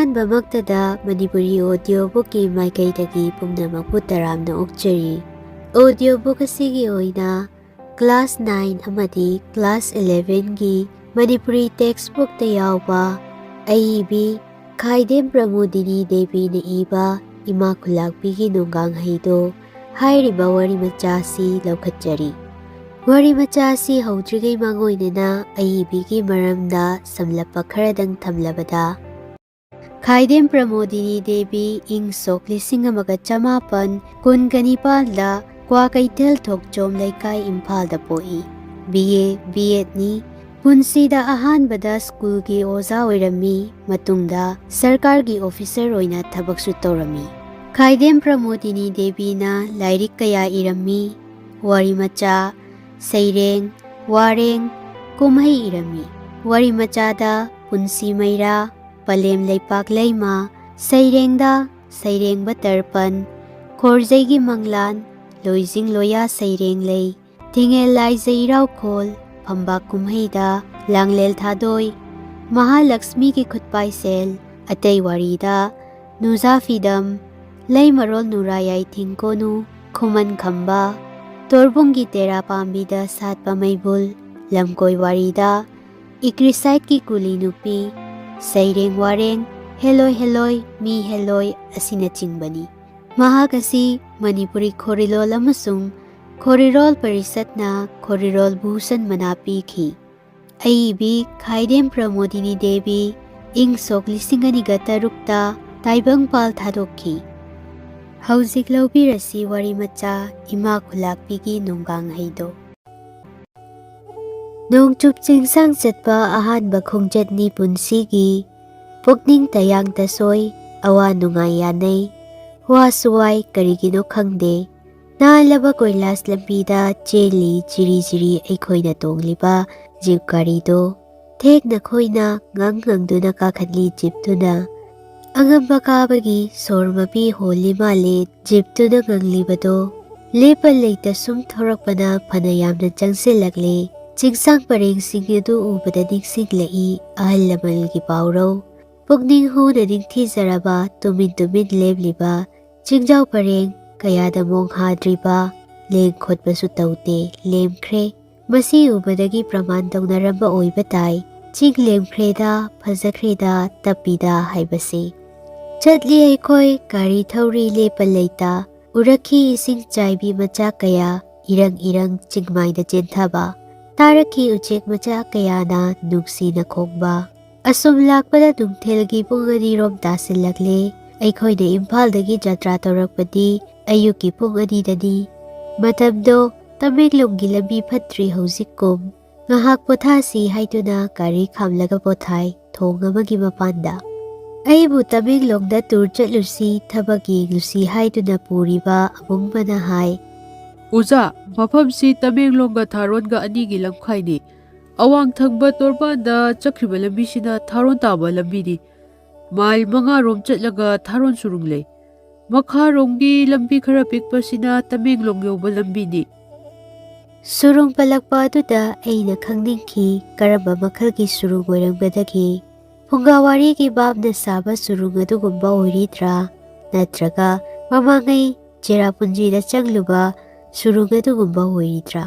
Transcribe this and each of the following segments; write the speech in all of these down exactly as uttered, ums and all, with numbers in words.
ꯑꯍꯥꯟꯕꯃꯛꯇꯗ Manipuri audio bookꯀꯤ ꯃꯥꯏꯀꯩꯗꯒꯤ ꯄꯨꯝꯅꯃꯛꯄꯨ ꯇꯔꯥꯝꯅ ꯑꯣꯛꯆꯔꯤ꯫ Audio book ꯑꯁꯤꯒꯤ ꯑꯣꯏꯅ class nine ꯑꯃꯗꯤ class elevenꯒꯤ ꯃꯅꯤꯄꯨꯔꯤ textbookꯇ ꯌꯥꯎꯕ ꯑꯏꯕꯤ ꯈꯥꯏꯗꯦꯝ ꯄ꯭ꯔꯃꯣꯗꯤꯅꯤ ꯗꯦꯕꯤꯅ ꯏꯕ ꯏꯃꯥ ꯈꯨꯂꯥꯛꯄꯤꯒꯤ ꯅꯣꯡꯒꯥꯡꯍꯩꯗꯣ ꯍꯥꯏꯔꯤꯕ ꯋꯥꯔꯤ ꯃꯆꯥ ꯑꯁꯤ ꯂꯧꯈꯠꯆꯔꯤ꯫ ꯋꯥꯔꯤ ꯃꯆꯥ ꯑꯁꯤ ꯍꯧꯗ꯭ꯔꯤꯉꯩ ꯃꯥꯡꯑꯣꯏꯅꯅ ꯑꯏꯕꯤꯒꯤ ꯃꯔꯝꯗ ꯁꯝꯂꯞꯄ ꯈꯔꯗꯪ ꯊꯝꯂꯕꯗ, ꯈꯥꯏꯗꯦꯝ ꯄ꯭ꯔꯃꯣꯗꯤꯅꯤ ꯗꯦꯕꯤ ꯏꯪ ꯁꯣꯛ ꯂꯤꯁꯤꯡ ꯑꯃꯒ ꯆꯃꯥꯄꯟ ꯀꯨꯟꯒ ꯅꯤꯄꯥꯟꯗ ꯀ꯭ꯋꯥꯀꯩꯊꯦꯜ ꯊꯣꯛꯆꯣꯝ ꯂꯩꯀꯥꯏ ꯏꯝꯐꯥꯜꯗ ꯄꯣꯛꯏ꯫ B A B.Edꯅꯤ꯫ ꯄꯨꯟꯁꯤꯗ ꯑꯍꯥꯟꯕꯗ ꯁ꯭ꯀꯨꯜꯒꯤ ꯑꯣꯖꯥ ꯑꯣꯏꯔꯝꯃꯤ, ꯃꯇꯨꯡꯗ ꯁꯔꯀꯥꯔꯒꯤ officer ꯑꯣꯏꯅ ꯊꯕꯛꯁꯨ ꯇꯧꯔꯝꯃꯤ꯫ ꯈꯥꯏꯗꯦꯝ ꯄ꯭ꯔꯃꯣꯗꯤꯅꯤ ꯗꯦꯕꯤꯅ ꯂꯥꯏꯔꯤꯛ ꯀꯌꯥ ꯏꯔꯝꯃꯤ꯫ ꯋꯥꯔꯤ ꯃꯆꯥ, ꯁꯩꯔꯦꯡ, ꯋꯥꯔꯦꯡ, ꯀꯨꯝꯍꯩ ꯏꯔꯝꯃꯤ꯫ ꯋꯥꯔꯤ ꯃꯆꯥꯗ ꯄꯨꯟꯁꯤ ꯃꯩꯔꯥ, ꯄꯂꯦꯝ ꯂꯩꯄꯥꯛ ꯂꯩꯃ, ꯁꯩꯔꯦꯡꯗ ꯁꯩꯔꯦꯡꯕ ꯇꯔꯄꯟ, ꯈꯣꯔꯖꯩꯒꯤ ꯃꯪꯂꯥꯟ, ꯂꯣꯏꯖꯤꯡ ꯂꯣꯌꯥ ꯁꯩꯔꯦꯡ ꯂꯩ, ꯊꯤꯡꯉꯦꯜ ꯂꯥꯏꯖ ꯏꯔꯥꯎꯈꯣꯜ, ꯐꯝꯕꯥꯛ ꯀꯨꯝꯍꯩꯗ ꯂꯥꯡꯂꯦꯜ ꯊꯥꯗꯣꯏ, ꯃꯍꯥꯂꯛꯁꯃꯤꯒꯤ ꯈꯨꯠꯄꯥꯏꯁꯦꯜ, ꯑꯇꯩ ꯋꯥꯔꯤꯗ ꯅꯨꯖꯥ ꯐꯤꯗꯝ, ꯂꯩꯃꯔꯣꯜ ꯅꯨꯔꯥꯌꯥꯏ ꯊꯤꯡꯀꯣꯅꯨ, ꯈꯨꯃꯟ ꯈꯝꯕ, ꯇꯣꯔꯕꯨꯡꯒꯤ ꯇꯦꯔꯥ ꯄꯥꯝꯕꯤꯗ ꯁꯥꯠꯄ ꯃꯩꯕꯨꯜ, ꯂꯝꯀꯣꯏ ꯋꯥꯔꯤꯗ ꯏꯀ꯭ꯔꯤꯁꯥꯏꯠꯀꯤ ꯀꯨꯂꯤ ꯅꯨꯄꯤ, ꯁꯩꯔꯦꯡ ꯋꯥꯔꯦꯡ, ꯍꯦꯂꯣꯏ ꯍꯦꯂꯣꯏ, ꯃꯤ ꯍꯦꯂꯣꯏ ꯑꯁꯤꯅꯆꯤꯡꯕꯅꯤ꯫ ꯃꯍꯥꯛ ꯑꯁꯤ ꯃꯅꯤꯄꯨꯔꯤ ꯈꯣꯔꯤꯂꯣꯜ ꯑꯃꯁꯨꯡ ꯈꯣꯔꯤꯔꯣꯜ ꯄꯔꯤꯁꯠꯅ ꯈꯣꯔꯤꯔꯣꯜ ꯚꯨꯁꯟ ꯃꯅꯥ ꯄꯤꯈꯤ꯫ ꯑꯏꯕꯤ ꯈꯥꯏꯗꯦꯝ ꯄ꯭ꯔꯃꯣꯗꯤꯅꯤ ꯗꯦꯕꯤ ꯏꯪ ꯁꯣꯛ ꯂꯤꯁꯤꯡ ꯑꯅꯤꯒ ꯇꯔꯨꯛꯇ ꯇꯥꯏꯕꯪꯄꯥꯜ ꯊꯥꯗꯣꯛꯈꯤ꯫ ꯍꯧꯖꯤꯛ ꯂꯧꯕꯤꯔꯁꯤ ꯋꯥꯔꯤ ꯃꯆꯥ ꯏꯃꯥ ꯈꯨꯂꯥꯛꯄꯤꯒꯤ ꯅꯣꯡꯒꯥꯡꯍꯩꯗꯣ꯫ ꯅꯣꯡꯆꯨꯞ ꯆꯤꯡꯁꯥꯡ ꯆꯠꯄ ꯑꯍꯥꯟꯕ ꯈꯣꯡꯆꯠꯅꯤ ꯄꯨꯟꯁꯤꯒꯤ꯫ ꯄꯨꯛꯅꯤꯡ ꯇꯌꯥꯡ ꯇꯁꯣꯏ, ꯑꯋꯥ ꯅꯨꯡꯉꯥꯏ ꯌꯥꯅꯩ꯫ ꯋꯥꯁꯨ ꯋꯥꯏ, ꯀꯔꯤꯒꯤꯅꯣ ꯈꯪꯗꯦ꯫ ꯅꯥꯜꯂꯕ ꯀꯣꯏꯂꯥꯁ ꯂꯝꯕꯤꯗ ꯆꯦꯜꯂꯤ ꯖꯤꯔꯤ ꯖꯤꯔꯤ ꯑꯩꯈꯣꯏꯅ ꯇꯣꯡꯂꯤꯕ ꯖꯤꯞ ꯒꯥꯔꯤꯗꯣ꯫ ꯊꯦꯛꯅ ꯈꯣꯏꯅ ꯉꯪ ꯉꯪꯗꯨꯅ ꯀꯥꯈꯠꯂꯤ ꯖꯤꯞꯇꯨꯅ꯫ ꯑꯉꯝꯕ ꯀꯥꯕꯒꯤ ꯁꯣꯔ ꯃꯄꯤ ꯍꯣꯜꯂꯤ ꯃꯥꯜꯂꯦ ꯖꯤꯞꯇꯨꯅ ꯉꯪꯂꯤꯕꯗꯣ꯫ ꯂꯦꯞꯄ ꯂꯩꯇ ꯁꯨꯝ ꯊꯧꯔꯛꯄꯅ ꯐꯅ ꯌꯥꯝꯅ ꯆꯪꯁꯤꯜꯂꯛꯂꯦ꯫ ꯆꯤꯡꯁꯥꯡ ꯄꯔꯦꯡꯁꯤꯡ ꯑꯗꯨ ꯎꯕꯗ ꯅꯤꯡꯁꯤꯡꯂꯛꯏ ꯑꯍꯜ ꯂꯃꯟꯒꯤ ꯄꯥꯎꯔꯧ꯫ ꯄꯨꯛꯅꯤꯡ ꯍꯨꯅ ꯅꯤꯡꯊꯤꯖꯔꯕ, ꯇꯨꯃꯤꯟ ꯇꯨꯃꯤꯟ ꯂꯦꯞꯂꯤꯕ, ꯆꯤꯡꯖꯥꯎ ꯄꯔꯦꯡ ꯀꯌꯥꯗ ꯃꯣꯡ ꯍꯥꯗ꯭ꯔꯤꯕ, ꯂꯦꯡ ꯈꯣꯠꯄꯁꯨ ꯇꯧꯗꯦ, ꯂꯦꯝꯈ꯭ꯔꯦ꯫ ꯃꯁꯤ ꯎꯕꯗꯒꯤ ꯄ꯭ꯔꯃꯥꯟ ꯇꯧꯅꯔꯝꯕ ꯑꯣꯏꯕ ꯇꯥꯏ, "ꯆꯤꯡ ꯂꯦꯝꯈ꯭ꯔꯦꯗ, ꯐꯖꯈ꯭ꯔꯦꯗ, ꯇꯞꯄꯤꯗ" ꯍꯥꯏꯕꯁꯤ꯫ ꯆꯠꯂꯤ ꯑꯩꯈꯣꯏ ꯒꯥꯔꯤ ꯊꯧꯔꯤ ꯂꯦꯞꯄ ꯂꯩꯇ, ꯎꯔꯛꯈꯤ ꯏꯁꯤꯡ ꯆꯥꯏꯕꯤ ꯃꯆꯥ ꯀꯌꯥ ꯏꯔꯪ ꯏꯔꯪ ꯆꯤꯡꯃꯥꯏꯗ ꯆꯦꯟꯊꯕ, ꯇꯥꯔꯛꯈꯤ ꯎꯆꯦꯛ ꯃꯆꯥ ꯀꯌꯥꯅ ꯅꯨꯡꯁꯤꯅ ꯈꯣꯡꯕ꯫ ꯑꯁꯨꯝ ꯂꯥꯛꯄꯗ ꯅꯨꯡꯊꯤꯜꯒꯤ ꯄꯨꯡ ꯑꯅꯤꯔꯣꯝ ꯇꯥꯁꯤꯜꯂꯛꯂꯦ꯫ ꯑꯩꯈꯣꯏꯅ ꯏꯝꯐꯥꯜꯗꯒꯤ ꯖꯇ꯭ꯔꯥ ꯇꯧꯔꯛꯄꯗꯤ ꯑꯌꯨꯛꯀꯤ ꯄꯨꯡ ꯑꯅꯤꯗꯅꯤ꯫ ꯃꯇꯝꯗꯣ ꯇꯃꯦꯡꯂꯣꯡꯒꯤ ꯂꯝꯕꯤ ꯐꯠꯇ꯭ꯔꯤ ꯍꯧꯖꯤꯛꯀꯨꯝ꯫ ꯉꯥꯏꯍꯥꯛ ꯄꯣꯊꯥꯁꯤ ꯍꯥꯏꯗꯨꯅ ꯒꯥꯔꯤ ꯈꯥꯝꯂꯒ ꯄꯣꯊꯥꯏ ꯊꯣꯡ ꯑꯃꯒꯤ ꯃꯄꯥꯟꯗ꯫ ꯑꯩꯕꯨ ꯇꯃꯦꯡꯂꯣꯡꯗ ꯇꯨꯔ ꯆꯠꯂꯨꯁꯤ, ꯊꯕꯛ ꯌꯦꯡꯂꯨꯁꯤ ꯍꯥꯏꯗꯨꯅ ꯄꯨꯔꯤꯕ ꯑꯕꯨꯡꯕꯅ ꯍꯥꯏ, "ꯑꯣꯖꯥ, ꯃꯐꯝꯁꯤ ꯇꯃꯦꯡꯂꯣꯡꯒ ꯊꯥꯔꯣꯟꯒ ꯑꯅꯤꯒꯤ ꯂꯝꯈꯥꯏꯅꯤ꯫ ꯑꯋꯥꯡ ꯊꯪꯕ ꯇꯣꯔꯕꯥꯟꯗ ꯆꯠꯈ꯭ꯔꯤꯕ ꯂꯝꯕꯤꯁꯤꯅ ꯊꯥꯔꯣꯟ ꯇꯥꯕ ꯂꯝꯕꯤꯅꯤ꯫ ꯃꯥꯏꯜ ꯃꯉꯥꯔꯣꯝ ꯆꯠꯂꯒ ꯊꯥꯔꯣꯟ ꯁꯨꯔꯨꯡ ꯂꯩ꯫ ꯃꯈꯥꯔꯣꯝꯒꯤ ꯂꯝꯕꯤ ꯈꯔ ꯄꯤꯛꯄꯁꯤꯅ ꯇꯃꯦꯡꯂꯣꯡ ꯌꯧꯕ ꯂꯝꯕꯤꯅꯤ꯫" ꯁꯨꯔꯨꯡ ꯄꯜꯂꯛꯄ ꯑꯗꯨꯗ ꯑꯩꯅ ꯈꯪꯅꯤꯡꯈꯤ, ꯀꯔꯝꯕ ꯃꯈꯜꯒꯤ ꯁꯨꯔꯨꯡ ꯑꯣꯏꯔꯝꯒꯗꯒꯦ? ꯐꯨꯡꯒꯥ ꯋꯥꯔꯤꯒꯤ ꯕꯥꯞꯅ ꯁꯥꯕ ꯁꯨꯔꯨꯡ ꯑꯗꯨꯒꯨꯝꯕ ꯑꯣꯏꯔꯤꯗ꯭ꯔꯥ? ꯅꯠꯇ꯭ꯔꯒ ꯃꯃꯥꯡꯉꯩ ꯆꯦꯔꯥꯄꯨꯟꯖꯤꯗ ꯆꯪꯂꯨꯕ ꯁꯨꯔꯨꯡ ꯑꯗꯨꯒꯨꯝꯕ ꯑꯣꯏꯔꯤꯗ꯭ꯔꯥ?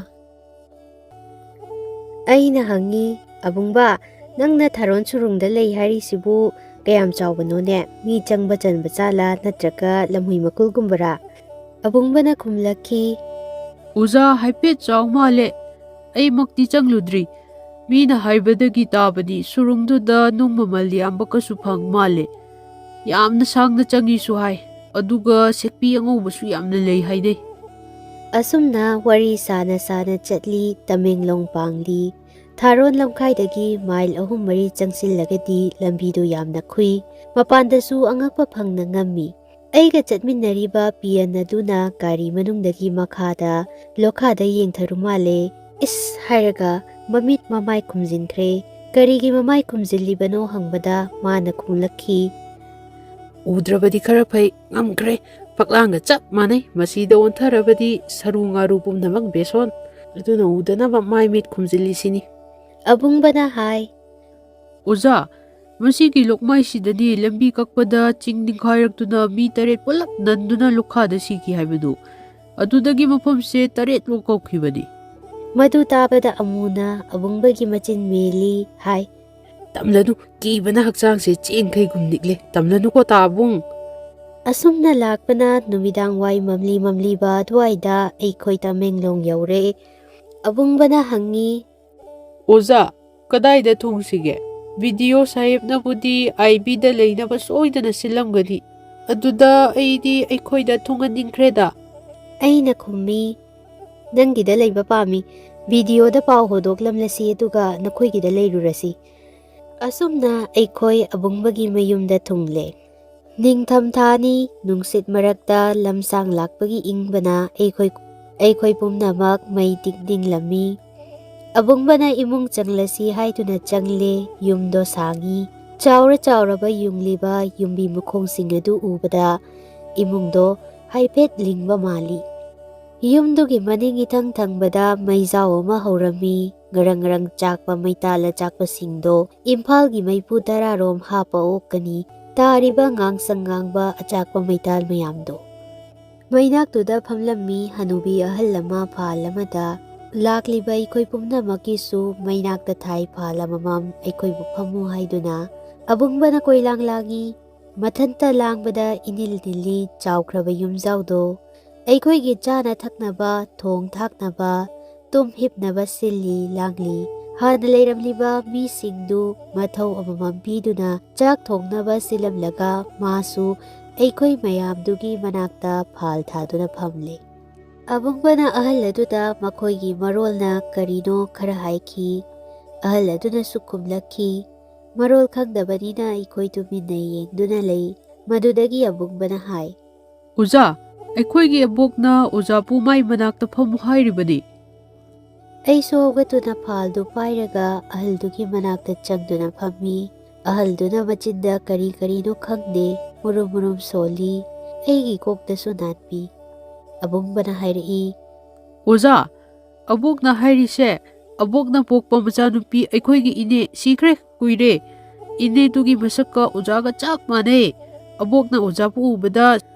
ꯑꯩꯅ ꯍꯪꯉꯤ, "ꯑꯕꯨꯡꯕ, ꯅꯪꯅ ꯊꯥꯔꯣꯟ ꯁꯨꯔꯨꯡꯗ ꯂꯩ ꯍꯥꯏꯔꯤꯁꯤꯕꯨ ꯀꯌꯥꯝ ꯆꯥꯎꯕꯅꯣꯅꯦ? ꯃꯤ ꯆꯪꯕ ꯆꯟꯕ ꯆꯥꯂꯥ ꯅꯠꯇ꯭ꯔꯒ ꯂꯝꯍꯨꯏ ꯃꯀꯨꯜꯒꯨꯝꯕꯔꯥ?" ꯑꯕꯨꯡꯕꯅ ꯈꯨꯝꯂꯛꯈꯤ, "ꯑꯣꯖꯥ, ꯍꯥꯏꯐꯦꯠ ꯆꯥꯎ ꯃꯥꯜꯂꯦ꯫ ꯑꯩꯃꯛꯇꯤ ꯆꯪꯂꯨꯗ꯭ꯔꯤ꯫ ꯃꯤꯅ ꯍꯥꯏꯕꯗꯒꯤ ꯇꯥꯕꯗꯤ ꯁꯨꯔꯨꯡꯗꯨꯗ ꯅꯨꯡ ꯃꯃꯜ ꯌꯥꯝꯕ ꯀꯩꯁꯨ ꯐꯪ ꯃꯥꯜꯂꯦ꯫ ꯌꯥꯝꯅ ꯁꯥꯡꯅ ꯆꯪꯉꯤꯁꯨ ꯍꯥꯏ꯫ ꯑꯗꯨꯒ ꯁꯦꯛꯄꯤ ꯑꯉꯧꯕꯁꯨ ꯌꯥꯝꯅ ꯂꯩ ꯍꯥꯏꯅꯩ꯫" ꯑꯁꯨꯝꯅ ꯋꯥꯔꯤ ꯁꯥꯅ ꯁꯥꯅ ꯆꯠꯂꯤ, ꯇꯃꯦꯡꯂꯣꯡ ꯄꯥꯡꯂꯤ꯫ ꯊꯥꯔꯣꯟ ꯂꯝꯈꯥꯏꯗꯒꯤ ꯃꯥꯏꯜ ꯑꯍꯨꯝ ꯃꯔꯤ ꯆꯪꯁꯤꯜꯂꯒꯗꯤ ꯂꯝꯕꯤꯗꯨ ꯌꯥꯝꯅ ꯈꯨꯏ꯫ ꯃꯄꯥꯟꯗꯁꯨ ꯑꯉꯛꯄ ꯐꯪꯅ ꯉꯝꯃꯤ꯫ ꯑꯩꯒ ꯆꯠꯃꯤꯟꯅꯔꯤꯕ ꯄꯤꯌꯟ ꯑꯗꯨꯅ ꯒꯥꯔꯤ ꯃꯅꯨꯡꯗꯒꯤ ꯃꯈꯥꯗ ꯂꯣꯈꯥꯗ ꯌꯦꯡꯊꯔꯨ ꯃꯥꯜꯂꯦ꯫ "ꯏꯁ" ꯍꯥꯏꯔꯒ ꯃꯃꯤꯠ ꯃꯃꯥꯏ ꯈꯨꯝꯖꯤꯟꯈ꯭ꯔꯦ꯫ ꯀꯔꯤꯒꯤ ꯃꯃꯥꯏ ꯈꯨꯝꯖꯤꯜꯂꯤꯕꯅꯣ ꯍꯪꯕꯗ ꯃꯥꯅ ꯈꯨꯝꯂꯛꯈꯤ, "ꯎꯗ꯭ꯔꯕꯗꯤ ꯈꯔ ꯐꯩ, ꯉꯝꯈ꯭ꯔꯦ꯫ ꯐꯛꯂꯥꯡꯒ ꯆꯞ ꯃꯥꯟꯅꯩ꯫ ꯃꯁꯤꯗ ꯑꯣꯟꯊꯔꯕꯗꯤ ꯁꯔꯨ ꯉꯥꯔꯨ ꯄꯨꯝꯅꯃꯛ ꯕꯦꯁꯣꯟ꯫ ꯑꯗꯨꯅ ꯎꯗꯅꯕ ꯃꯥꯏ ꯃꯤꯠ ꯈꯨꯝꯖꯤꯜꯂꯤꯁꯤꯅꯤ꯫" ꯑꯕꯨꯡꯕꯅ ꯍꯥꯏ, "ꯑꯣꯖꯥ, ꯃꯁꯤꯒꯤ ꯂꯣꯛꯃꯥꯏꯁꯤꯗꯗꯤ ꯂꯝꯕꯤ ꯀꯛꯄꯗ ꯆꯤꯡ ꯅꯤꯡꯈꯥꯏꯔꯛꯇꯨꯅ ꯃꯤ ꯇꯔꯦꯠ ꯄꯨꯂꯞ ꯅꯟꯗꯨꯅ ꯂꯨꯈꯥꯗ ꯁꯤꯈꯤ ꯍꯥꯏꯕꯗꯨ꯫ ꯑꯗꯨꯗꯒꯤ ꯃꯐꯝꯁꯦ ꯇꯔꯦꯠ ꯂꯣꯛ ꯀꯧꯈꯤꯕꯅꯤ꯫ ꯃꯗꯨ ꯇꯥꯕꯗ ꯑꯃꯨꯅ ꯑꯕꯨꯡꯕꯒꯤ ꯃꯆꯤꯟ ꯃꯦꯜꯂꯤ ꯍꯥꯏ꯫ "ꯇꯝꯂꯅꯨ, ꯀꯤꯕꯅ ꯍꯛꯆꯥꯡꯁꯦ ꯆꯦꯡꯈꯩꯒꯨꯝ ꯅꯤꯛꯂꯦ꯫ ꯇꯝꯂꯅꯨꯀꯣ, ꯇꯥꯕꯨꯡ!" ꯑꯁꯨꯝꯅ ꯂꯥꯛꯄꯅ ꯅꯨꯃꯤꯗꯥꯡ ꯋꯥꯏ ꯃꯝꯂꯤ ꯃꯝꯂꯤꯕ ꯑꯗꯨꯋꯥꯏꯗ ꯑꯩꯈꯣꯏ ꯇꯃꯦꯡꯂꯣꯡ ꯌꯧꯔꯦ꯫ ꯑꯕꯨꯡꯕꯅ ꯍꯪꯉꯤ, "ꯑꯣꯖꯥ, ꯀꯗꯥꯏꯗ ꯊꯨꯡꯁꯤꯒꯦ? ꯕꯤꯗꯤꯑꯣ ꯁꯥꯍꯦꯕꯅꯕꯨꯗꯤ ꯑꯥꯏ ꯕꯤꯗ ꯂꯩꯅꯕ ꯁꯣꯏꯗꯅ ꯁꯤꯜꯂꯝꯒꯅꯤ꯫ ꯑꯗꯨꯗ ꯑꯩꯗꯤ ꯑꯩꯈꯣꯏꯗ ꯊꯨꯡꯍꯟꯅꯤꯡꯈ꯭ꯔꯦꯗ꯫" ꯑꯩꯅ ꯈꯨꯝꯃꯤ, "ꯅꯪꯒꯤꯗ ꯂꯩꯕ ꯄꯥꯝꯃꯤ꯫ ꯕꯤꯗꯤꯑꯣꯗ ꯄꯥꯎ ꯍꯣꯗꯣꯛꯂꯝꯂꯁꯤ, ꯑꯗꯨꯒ ꯅꯈꯣꯏꯒꯤꯗ ꯂꯩꯔꯨꯔꯁꯤ꯫" ꯑꯁꯨꯝꯅ ꯑꯩꯈꯣꯏ ꯑꯕꯨꯡꯕꯒꯤ ꯃꯌꯨꯝꯗ ꯊꯨꯡꯂꯦ꯫ ꯅꯤꯡꯊꯝꯊꯥꯅꯤ, ꯅꯨꯡꯁꯤꯠ ꯃꯔꯛꯇ ꯂꯝꯁꯥꯡ ꯂꯥꯛꯄꯒꯤ ꯏꯪꯕꯅ ꯑꯩꯈꯣꯏ, ꯑꯩꯈꯣꯏ ꯄꯨꯝꯅꯃꯛ ꯃꯩ ꯇꯤꯛ ꯇꯤꯛ ꯂꯝꯃꯤ꯫ ꯑꯕꯨꯡꯕꯅ ꯏꯃꯨꯡ ꯆꯪꯂꯁꯤ ꯍꯥꯏꯗꯨꯅ ꯆꯪꯂꯦ꯫ ꯌꯨꯝꯗꯣ ꯁꯥꯡꯉꯤ꯫ ꯆꯥꯎꯔ ꯆꯥꯎꯔꯕ ꯌꯨꯡꯂꯤꯕ ꯌꯨꯝꯕꯤ ꯃꯈꯣꯡꯁꯤꯡ ꯑꯗꯨ ꯎꯕꯗ ꯏꯃꯨꯡꯗꯣ ꯍꯥꯏꯐꯦꯠ ꯂꯤꯡꯕ ꯃꯥꯜꯂꯤ꯫ ꯌꯨꯝꯗꯨꯒꯤ ꯃꯅꯤꯡ ꯏꯊꯪ ꯊꯪꯕꯗ ꯃꯩꯖꯥꯎ ꯑꯃ ꯍꯧꯔꯝꯃꯤ꯫ ꯉꯔꯪ ꯉꯔꯪ ꯆꯥꯛꯄ ꯃꯩꯇꯥꯜ ꯑꯆꯥꯛꯄꯁꯤꯡꯗꯣ ꯏꯝꯐꯥꯜꯒꯤ ꯃꯩꯐꯨ ꯇꯔꯥꯔꯣꯝ ꯍꯥꯞꯄ ꯑꯣꯛꯀꯅꯤ꯫ ꯇꯥꯔꯤꯕ ꯉꯥꯡꯁꯪ ꯉꯥꯡꯕ ꯑꯆꯥꯛꯄ ꯃꯩꯇꯥꯜ ꯃꯌꯥꯝꯗꯣ꯫ ꯃꯩꯅꯥꯛꯇꯨꯗ ꯐꯝꯂꯝꯃꯤ ꯍꯅꯨꯕꯤ ꯑꯍꯜ ꯑꯃ ꯐꯥꯜ ꯑꯃꯗ꯫ ꯂꯥꯛꯂꯤꯕ ꯑꯩꯈꯣꯏ ꯄꯨꯝꯅꯃꯛꯀꯤꯁꯨ ꯃꯩꯅꯥꯛꯇ ꯊꯥꯏ ꯐꯥꯜ ꯑꯃꯃꯝ ꯑꯩꯈꯣꯏꯕꯨ ꯐꯝꯃꯨ ꯍꯥꯏꯗꯨꯅ꯫ ꯑꯕꯨꯡꯕꯅ ꯀꯣꯏꯂꯥꯡ ꯂꯥꯡꯉꯤ꯫ ꯃꯊꯟꯇ ꯂꯥꯡꯕꯗ ꯏꯅꯤꯜ ꯅꯤꯜꯂꯤ ꯆꯥꯎꯈ꯭ꯔꯕ ꯌꯨꯝꯖꯥꯎꯗꯣ꯫ ꯑꯩꯈꯣꯏꯒꯤ ꯆꯥꯅ ꯊꯛꯅꯕ, ꯊꯣꯡ ꯊꯥꯛꯅꯕ, ꯇꯨꯝ ꯍꯤꯞꯅꯕ ꯁꯤꯜꯂꯤ ꯂꯥꯡꯂꯤ꯫ ꯍꯥꯟꯅ ꯂꯩꯔꯝꯂꯤꯕ ꯃꯤꯁꯤꯡꯗꯨ ꯃꯊꯧ ꯑꯃꯃꯝ ꯄꯤꯗꯨꯅ ꯆꯥꯛ ꯊꯣꯡꯅꯕ ꯁꯤꯜꯂꯝꯂꯒ ꯃꯥꯁꯨ ꯑꯩꯈꯣꯏ ꯃꯌꯥꯝꯗꯨꯒꯤ ꯃꯅꯥꯛꯇ ꯐꯥꯜ ꯊꯥꯗꯨꯅ ꯐꯝꯂꯦ꯫ ꯑꯕꯨꯡꯕꯅ ꯑꯍꯜ ꯑꯗꯨꯗ ꯃꯈꯣꯏꯒꯤ ꯃꯔꯣꯜꯅ ꯀꯔꯤꯅꯣ ꯈꯔ ꯍꯥꯏꯈꯤ꯫ ꯑꯍꯜ ꯑꯗꯨꯅꯁꯨ ꯈꯨꯝꯂꯛꯈꯤ꯫ ꯃꯔꯣꯜ ꯈꯪꯗꯕꯅꯤꯅ ꯑꯩꯈꯣꯏ ꯇꯨꯃꯤꯟꯅ ꯌꯦꯡꯗꯨꯅ ꯂꯩ꯫ ꯃꯗꯨꯗꯒꯤ ꯑꯕꯨꯡꯕꯅ ꯍꯥꯏ, "ꯑꯣꯖꯥ, ꯑꯩꯈꯣꯏꯒꯤ ꯑꯕꯣꯛꯅ ꯑꯣꯖꯥꯕꯨ ꯃꯥꯏ ꯃꯅꯥꯛꯇ ꯐꯝꯃꯨ ꯍꯥꯏꯔꯤꯕꯅꯤ꯫" ꯑꯩꯁꯨ ꯍꯧꯒꯠꯇꯨꯅ ꯐꯥꯜꯗꯨ ꯄꯥꯏꯔꯒ ꯑꯍꯜꯗꯨꯒꯤ ꯃꯅꯥꯛꯇ ꯆꯪꯗꯨꯅ ꯐꯝꯃꯤ꯫ ꯑꯍꯜꯗꯨꯅ ꯃꯆꯤꯟꯗ ꯀꯔꯤ ꯀꯔꯤꯅꯣ ꯈꯪꯗꯦ, ꯃꯨꯔꯨꯝ ꯃꯨꯔꯨꯝ ꯁꯣꯜꯂꯤ꯫ ꯑꯩꯒꯤ ꯀꯣꯛꯇꯁꯨ ꯅꯥꯟꯕꯤ꯫ ꯑꯕꯨꯡꯕꯅ ꯍꯥꯏꯔꯛꯏ, "ꯑꯣꯖꯥ, ꯑꯕꯣꯛꯅ ꯍꯥꯏꯔꯤꯁꯦ, ꯑꯕꯣꯛꯅ ꯄꯣꯛꯄ ꯃꯆꯥꯅꯨꯄꯤ ꯑꯩꯈꯣꯏꯒꯤ ꯏꯅꯦ ꯁꯤꯈ꯭ꯔꯦ ꯀꯨꯏꯔꯦ꯫ ꯏꯅꯦꯗꯨꯒꯤ ꯃꯁꯛꯀ ꯑꯣꯖꯥꯒ ꯆꯞ ꯃꯥꯟꯅꯩ꯫ ꯑꯕꯣꯛꯅ ꯑꯣꯖꯥꯕꯨ ꯎꯕꯗ,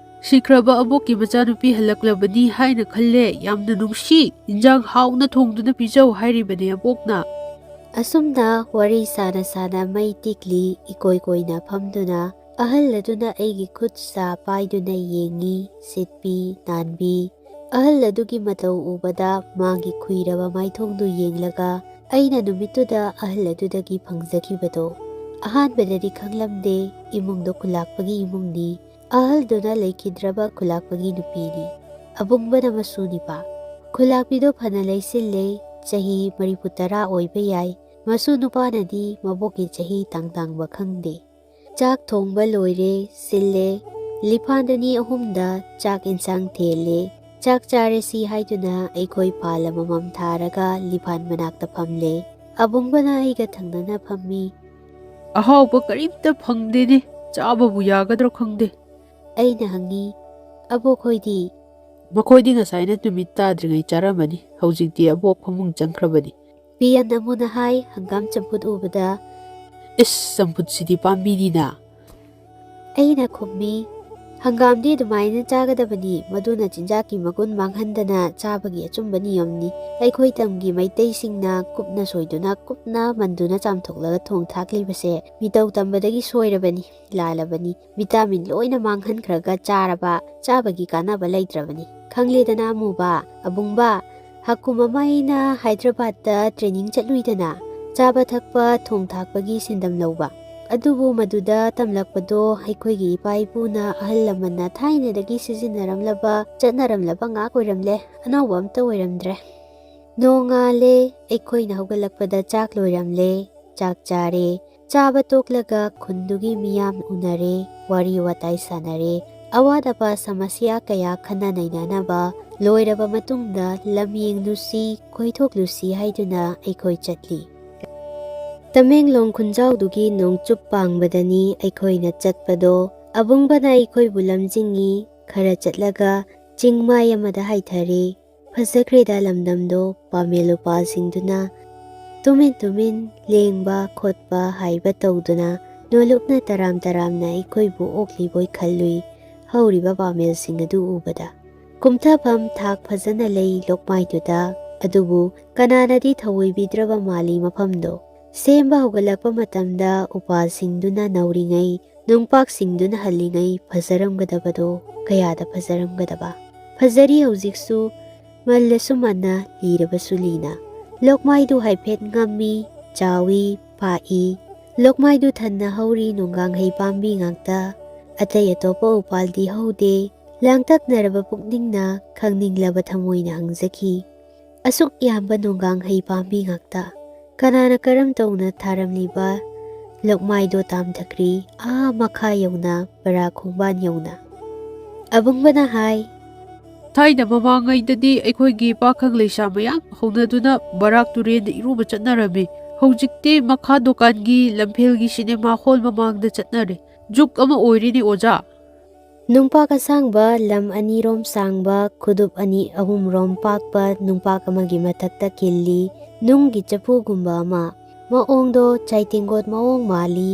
"ꯁꯤꯈ꯭ꯔꯕ ꯑꯕꯣꯛꯀꯤ ꯃꯆꯥꯅꯨꯄꯤ ꯍꯜꯂꯛꯂꯕꯅꯤ ꯍꯥꯏꯅ ꯈꯜꯂꯦ꯫ ꯌꯥꯝꯅ ꯅꯨꯡꯁꯤ꯫ ꯏꯟꯖꯥꯡ ꯍꯥꯎꯅ ꯊꯣꯡꯗꯨꯅ ꯄꯤꯖꯧ" ꯍꯥꯏꯔꯤꯕꯅꯦ ꯑꯕꯣꯛꯅ꯫ ꯑꯁꯨꯝꯅ ꯋꯥꯔꯤ ꯁꯥꯅ ꯁꯥꯅ ꯃꯩ ꯇꯤꯛꯂꯤ꯫ ꯏꯀꯣꯏ ꯀꯣꯏꯅ ꯐꯝꯗꯨꯅ ꯑꯍꯜ ꯑꯗꯨꯅ ꯑꯩꯒꯤ ꯈꯨꯠ ꯁꯥ ꯄꯥꯏꯗꯨꯅ ꯌꯦꯡꯉꯤ, ꯁꯤꯠꯄꯤ, ꯅꯥꯟꯕꯤ꯫ ꯑꯍꯜ ꯑꯗꯨꯒꯤ ꯃꯇꯧ ꯎꯕꯗ ꯃꯥꯒꯤ ꯈꯨꯏꯔꯕ ꯃꯥꯏꯊꯣꯡꯗꯨ ꯌꯦꯡꯂꯒ ꯑꯩꯅ ꯅꯨꯃꯤꯠꯇꯨꯗ ꯑꯍꯜ ꯑꯗꯨꯗꯒꯤ ꯐꯪꯖꯈꯤꯕꯗꯣ, ꯑꯍꯥꯟꯕꯗꯗꯤ ꯈꯪꯂꯝꯗꯦ꯫ ꯏꯃꯨꯡꯗꯣ ꯈꯨꯂꯥꯛꯄꯒꯤ ꯏꯃꯨꯡꯅꯤ꯫ ꯑꯍꯜꯗꯨꯅ ꯂꯩꯈꯤꯗ꯭ꯔꯕ ꯈꯨꯂꯥꯛꯄꯒꯤ ꯅꯨꯄꯤꯅꯤ꯫ ꯑꯕꯨꯡꯕꯅ ꯃꯁꯨꯅꯤꯕ꯫ ꯈꯨꯂꯥꯛꯄꯤꯗꯣ ꯐꯅ ꯂꯩꯁꯤꯜꯂꯦ, ꯆꯍꯤ ꯃꯔꯤꯐꯨ ꯇꯔꯥ ꯑꯣꯏꯕ ꯌꯥꯏ꯫ ꯃꯁꯨ ꯅꯨꯄꯥꯅꯗꯤ ꯃꯕꯣꯛꯀꯤ ꯆꯍꯤ ꯇꯥꯡ ꯇꯥꯡꯕ ꯈꯪꯗꯦ꯫ ꯆꯥꯛ ꯊꯣꯡꯕ ꯂꯣꯏꯔꯦ, ꯁꯤꯜꯂꯦ꯫ ꯂꯤꯐꯥꯟ ꯑꯅꯤ ꯑꯍꯨꯝꯗ ꯆꯥꯛ ꯏꯟꯁꯥꯡ ꯊꯦꯜꯂꯦ꯫ ꯆꯥꯛ ꯆꯥꯔꯁꯤ ꯍꯥꯏꯗꯨꯅ ꯑꯩꯈꯣꯏ ꯐꯥꯜ ꯑꯃꯃꯝ ꯊꯥꯔꯒ ꯂꯤꯐꯥꯟ ꯃꯅꯥꯛꯇ ꯐꯝꯂꯦ꯫ ꯑꯕꯨꯡꯕꯅ ꯑꯩꯒ ꯊꯪꯅꯅ ꯐꯝꯃꯤ꯫ "ꯑꯍꯥꯎꯕ ꯀꯔꯤꯝꯇ ꯐꯪꯗꯦꯅꯦ, ꯆꯥꯕꯕꯨ ꯌꯥꯒꯗ꯭ꯔꯣ ꯈꯪꯗꯦ?" ꯑꯩꯅ ꯍꯪꯉꯤ, "ꯑꯕꯣꯛꯈꯣꯏꯗꯤ?" "ꯃꯈꯣꯏꯗꯤ ꯉꯁꯥꯏꯅ ꯅꯨꯃꯤꯠ ꯇꯥꯗ꯭ꯔꯤꯉꯩ ꯆꯥꯔꯝꯃꯅꯤ, ꯍꯧꯖꯤꯛꯇꯤ ꯑꯕꯣꯛ ꯐꯃꯨꯡ ꯆꯪꯈ꯭ꯔꯕꯅꯤ"꯫ ꯄꯤꯌꯟ ꯑꯃꯨꯅ ꯍꯥꯏ, ꯍꯪꯒꯥꯝ ꯆꯝꯐꯨꯠ ꯎꯕꯗ꯫ "ꯏꯁ, ꯆꯝꯐꯨꯠꯁꯤꯗꯤ ꯄꯥꯝꯕꯤꯅꯤꯅ!" ꯑꯩꯅ ꯈꯨꯝꯃꯤ, "ꯍꯪꯒꯥꯝꯗꯤ ꯑꯗꯨꯃꯥꯏꯅ ꯆꯥꯒꯗꯕꯅꯤ, ꯃꯗꯨꯅ ꯆꯤꯟꯖꯥꯛꯀꯤ ꯃꯒꯨꯟ ꯃꯥꯡꯍꯟꯗꯅ ꯆꯥꯕꯒꯤ ꯑꯆꯨꯝꯕ ꯅꯤꯌꯝꯅꯤ꯫ ꯑꯩꯈꯣꯏ ꯇꯝꯒꯤ ꯃꯩꯇꯩꯁꯤꯡꯅ ꯀꯨꯞꯅ ꯁꯣꯏꯗꯨꯅ, ꯀꯨꯞꯅ ꯃꯟꯗꯨꯅ ꯆꯥꯝꯊꯣꯛꯂꯒ ꯊꯣꯡ ꯊꯥꯛꯂꯤꯕꯁꯦ ꯃꯤꯇꯧ ꯇꯝꯕꯗꯒꯤ ꯁꯣꯏꯔꯕꯅꯤ, ꯂꯥꯜꯂꯕꯅꯤ꯫ ꯚꯤꯇꯥꯃꯤꯟ ꯂꯣꯏꯅ ꯃꯥꯡꯍꯟꯈ꯭ꯔꯒ ꯆꯥꯔꯕ, ꯆꯥꯕꯒꯤ ꯀꯥꯟꯅꯕ ꯂꯩꯇ꯭ꯔꯕꯅꯤ꯫ ꯈꯪꯂꯦꯗꯅ ꯑꯃꯨꯕ, ꯑꯕꯨꯡꯕ, ꯍꯀꯨꯝ ꯑꯃ ꯑꯩꯅ ꯍꯥꯏꯗ꯭ꯔꯕꯥꯗꯇ ꯇ꯭ꯔꯦꯅꯤꯡ ꯆꯠꯂꯨꯏꯗꯅ, ꯆꯥꯕ ꯊꯛꯄ, ꯊꯣꯡ ꯊꯥꯛꯄꯒꯤ ꯁꯤꯟꯗꯝ ꯂꯧꯕ꯫ ꯑꯗꯨꯕꯨ ꯃꯗꯨꯗ ꯇꯝꯂꯛꯄꯗꯣ ꯑꯩꯈꯣꯏꯒꯤ ꯏꯄꯥ ꯏꯄꯨꯅ, ꯑꯍꯜ ꯂꯃꯟꯅ ꯊꯥꯏꯅꯗꯒꯤ ꯁꯤꯖꯤꯟꯅꯔꯝꯂꯕ, ꯆꯠꯅꯔꯝꯂꯕ ꯉꯥꯛ ꯑꯣꯏꯔꯝꯂꯦ, ꯑꯅꯧꯕ ꯑꯝꯇ ꯑꯣꯏꯔꯝꯗ꯭ꯔꯦ"꯫ ꯅꯣꯡꯉꯥꯜꯂꯦ, ꯑꯩꯈꯣꯏꯅ ꯍꯧꯒꯠꯂꯛꯄꯗ ꯆꯥꯛ ꯂꯣꯏꯔꯝꯂꯦ꯫ ꯆꯥꯛ ꯆꯥꯔꯦ꯫ ꯆꯥꯕ ꯇꯣꯛꯂꯒ ꯈꯨꯟꯗꯨꯒꯤ ꯃꯤꯌꯥꯝ ꯎꯅꯔꯦ, ꯋꯥꯔꯤ ꯋꯥꯇꯥꯏ ꯁꯥꯟꯅꯔꯦ꯫ ꯑꯋꯥꯠ ꯑꯄꯥ ꯁꯃꯁ꯭ꯌꯥ ꯀꯌꯥ ꯈꯟꯅ ꯅꯩꯅꯅꯕ ꯂꯣꯏꯔꯕ ꯃꯇꯨꯡꯗ ꯂꯝ ꯌꯦꯡꯂꯨꯁꯤ, ꯀꯣꯏꯊꯣꯛꯂꯨꯁꯤ ꯍꯥꯏꯗꯨꯅ ꯑꯩꯈꯣꯏ ꯆꯠꯂꯤ꯫ ꯇꯃꯦꯡꯂꯣꯡ ꯈꯨꯟꯖꯥꯎꯗꯨꯒꯤ ꯅꯣꯡꯆꯨꯞ ꯄꯥꯡꯕꯗꯅꯤ ꯑꯩꯈꯣꯏꯅ ꯆꯠꯄꯗꯣ꯫ ꯑꯕꯨꯡꯕꯅ ꯑꯩꯈꯣꯏꯕꯨ ꯂꯝꯖꯤꯡꯉꯤ꯫ ꯈꯔ ꯆꯠꯂꯒ ꯆꯤꯡꯃꯥꯏ ꯑꯃꯗ ꯍꯥꯏꯊꯔꯦ꯫ ꯐꯖꯈ꯭ꯔꯦꯗ ꯂꯝꯗꯝꯗꯣ, ꯄꯥꯃꯦꯜ ꯎꯄꯥꯜꯁꯤꯡꯗꯨꯅ꯫ ꯇꯨꯃꯤꯟ ꯇꯨꯃꯤꯟ ꯂꯦꯡꯕ ꯈꯣꯠꯄ ꯍꯥꯏꯕ ꯇꯧꯗꯨꯅ ꯅꯣꯂꯨꯛꯅ ꯇꯔꯥꯝ ꯇꯔꯥꯝꯅ ꯑꯩꯈꯣꯏꯕꯨ ꯑꯣꯛꯂꯤꯕꯣꯏ ꯈꯜꯂꯨꯏ ꯍꯧꯔꯤꯕ ꯄꯥꯃꯦꯜꯁꯤꯡ ꯑꯗꯨ ꯎꯕꯗ꯫ ꯀꯨꯝꯊꯐꯝ ꯊꯥꯛ ꯐꯖꯅ ꯂꯩ ꯂꯣꯛꯃꯥꯏꯗꯨꯗ, ꯑꯗꯨꯕꯨ ꯀꯅꯥꯅꯗꯤ ꯊꯧꯑꯣꯏꯕꯤꯗ꯭ꯔꯕ ꯃꯥꯜꯂꯤ ꯃꯐꯝꯗꯣ꯫ ꯁꯦꯝꯕ ꯍꯧꯒꯠꯂꯛꯄ ꯃꯇꯝꯗ ꯎꯄꯥꯜꯁꯤꯡꯗꯨꯅ ꯅꯧꯔꯤꯉꯩ, ꯅꯨꯡꯄꯥꯛꯁꯤꯡꯗꯨꯅ ꯍꯜꯂꯤꯉꯩ ꯐꯖꯔꯝꯒꯗꯕꯗꯣ ꯀꯌꯥꯗ ꯐꯖꯔꯝꯒꯗꯕ꯫ ꯐꯖꯔꯤ ꯍꯧꯖꯤꯛꯁꯨ, ꯃꯜꯂꯁꯨ ꯃꯟꯅ, ꯂꯤꯔꯕꯁꯨ ꯂꯤꯅ꯫ ꯂꯣꯛꯃꯥꯏꯗꯨ ꯍꯥꯏꯐꯦꯠ ꯉꯝꯃꯤ, ꯆꯥꯎꯏ, ꯄꯥꯛꯏ꯫ ꯂꯣꯛꯃꯥꯏꯗꯨ ꯊꯟꯅ ꯍꯧꯔꯤ ꯅꯣꯡꯒꯥꯡꯍꯩ ꯄꯥꯝꯕꯤ ꯉꯥꯛꯇ꯫ ꯑꯇꯩ ꯑꯇꯣꯞꯄ ꯎꯄꯥꯜꯗꯤ ꯍꯧꯗꯦ꯫ ꯂꯥꯡꯇꯛꯅꯔꯕ ꯄꯨꯛꯅꯤꯡꯅ ꯈꯪꯅꯤꯡꯂꯕ ꯊꯃꯣꯏꯅ ꯍꯪꯖꯈꯤ꯫ ꯑꯁꯨꯛ ꯌꯥꯝꯕ ꯅꯣꯡꯒꯥꯡꯍꯩ ꯄꯥꯝꯕꯤ ꯉꯥꯛꯇ꯫ ꯀꯅꯥꯅ ꯀꯔꯝ ꯇꯧꯅ ꯊꯥꯔꯝꯂꯤꯕ ꯂꯣꯛꯃꯥꯏꯗꯣ ꯇꯥꯝꯊꯈ꯭ꯔꯤ ꯑꯥ ꯃꯈꯥ ꯌꯧꯅ, ꯕꯔꯥꯛ ꯈꯣꯡꯕꯥꯟ ꯌꯧꯅ? ꯑꯕꯨꯡꯕꯅ ꯍꯥꯏ, ꯊꯥꯏꯅ ꯃꯃꯥꯡꯉꯩꯗꯗꯤ ꯑꯩꯈꯣꯏꯒꯤ ꯄꯥꯈꯪ ꯂꯩꯁꯥ ꯃꯌꯥꯝ ꯍꯧꯅꯗꯨꯅ ꯕꯔꯥꯛ ꯇꯨꯔꯦꯟꯗ ꯏꯔꯨꯕ ꯆꯠꯅꯔꯝꯃꯤ꯫ ꯍꯧꯖꯤꯛꯇꯤ ꯃꯈꯥ ꯗꯨꯀꯥꯟꯒꯤ ꯂꯝꯐꯦꯜꯒꯤ ꯁꯤꯅꯦꯃꯥ ꯍꯣꯜ ꯃꯃꯥꯡꯗ ꯆꯠꯅꯔꯦ꯫ ꯖꯨꯛ ꯑꯃ ꯑꯣꯏꯔꯦꯅꯦ ꯑꯣꯖꯥ꯫ ꯅꯨꯡꯄꯥꯛ ꯑꯁꯥꯡꯕ ꯂꯝ ꯑꯅꯤꯔꯣꯝ ꯁꯥꯡꯕ, ꯈꯨꯗꯨꯞ ꯑꯅꯤ ꯑꯍꯨꯝꯔꯣꯝ ꯄꯥꯛꯄ ꯅꯨꯡꯄꯥꯛ ꯑꯃꯒꯤ ꯃꯊꯛꯇ ꯈꯤꯜꯂꯤ ꯅꯨꯡꯒꯤ ꯆꯐꯨꯒꯨꯝꯕ ꯑꯃ꯫ ꯃꯑꯣꯡꯗꯣ ꯆꯥꯏꯇꯦꯡꯒꯣꯠ ꯃꯑꯣꯡ ꯃꯥꯜꯂꯤ꯫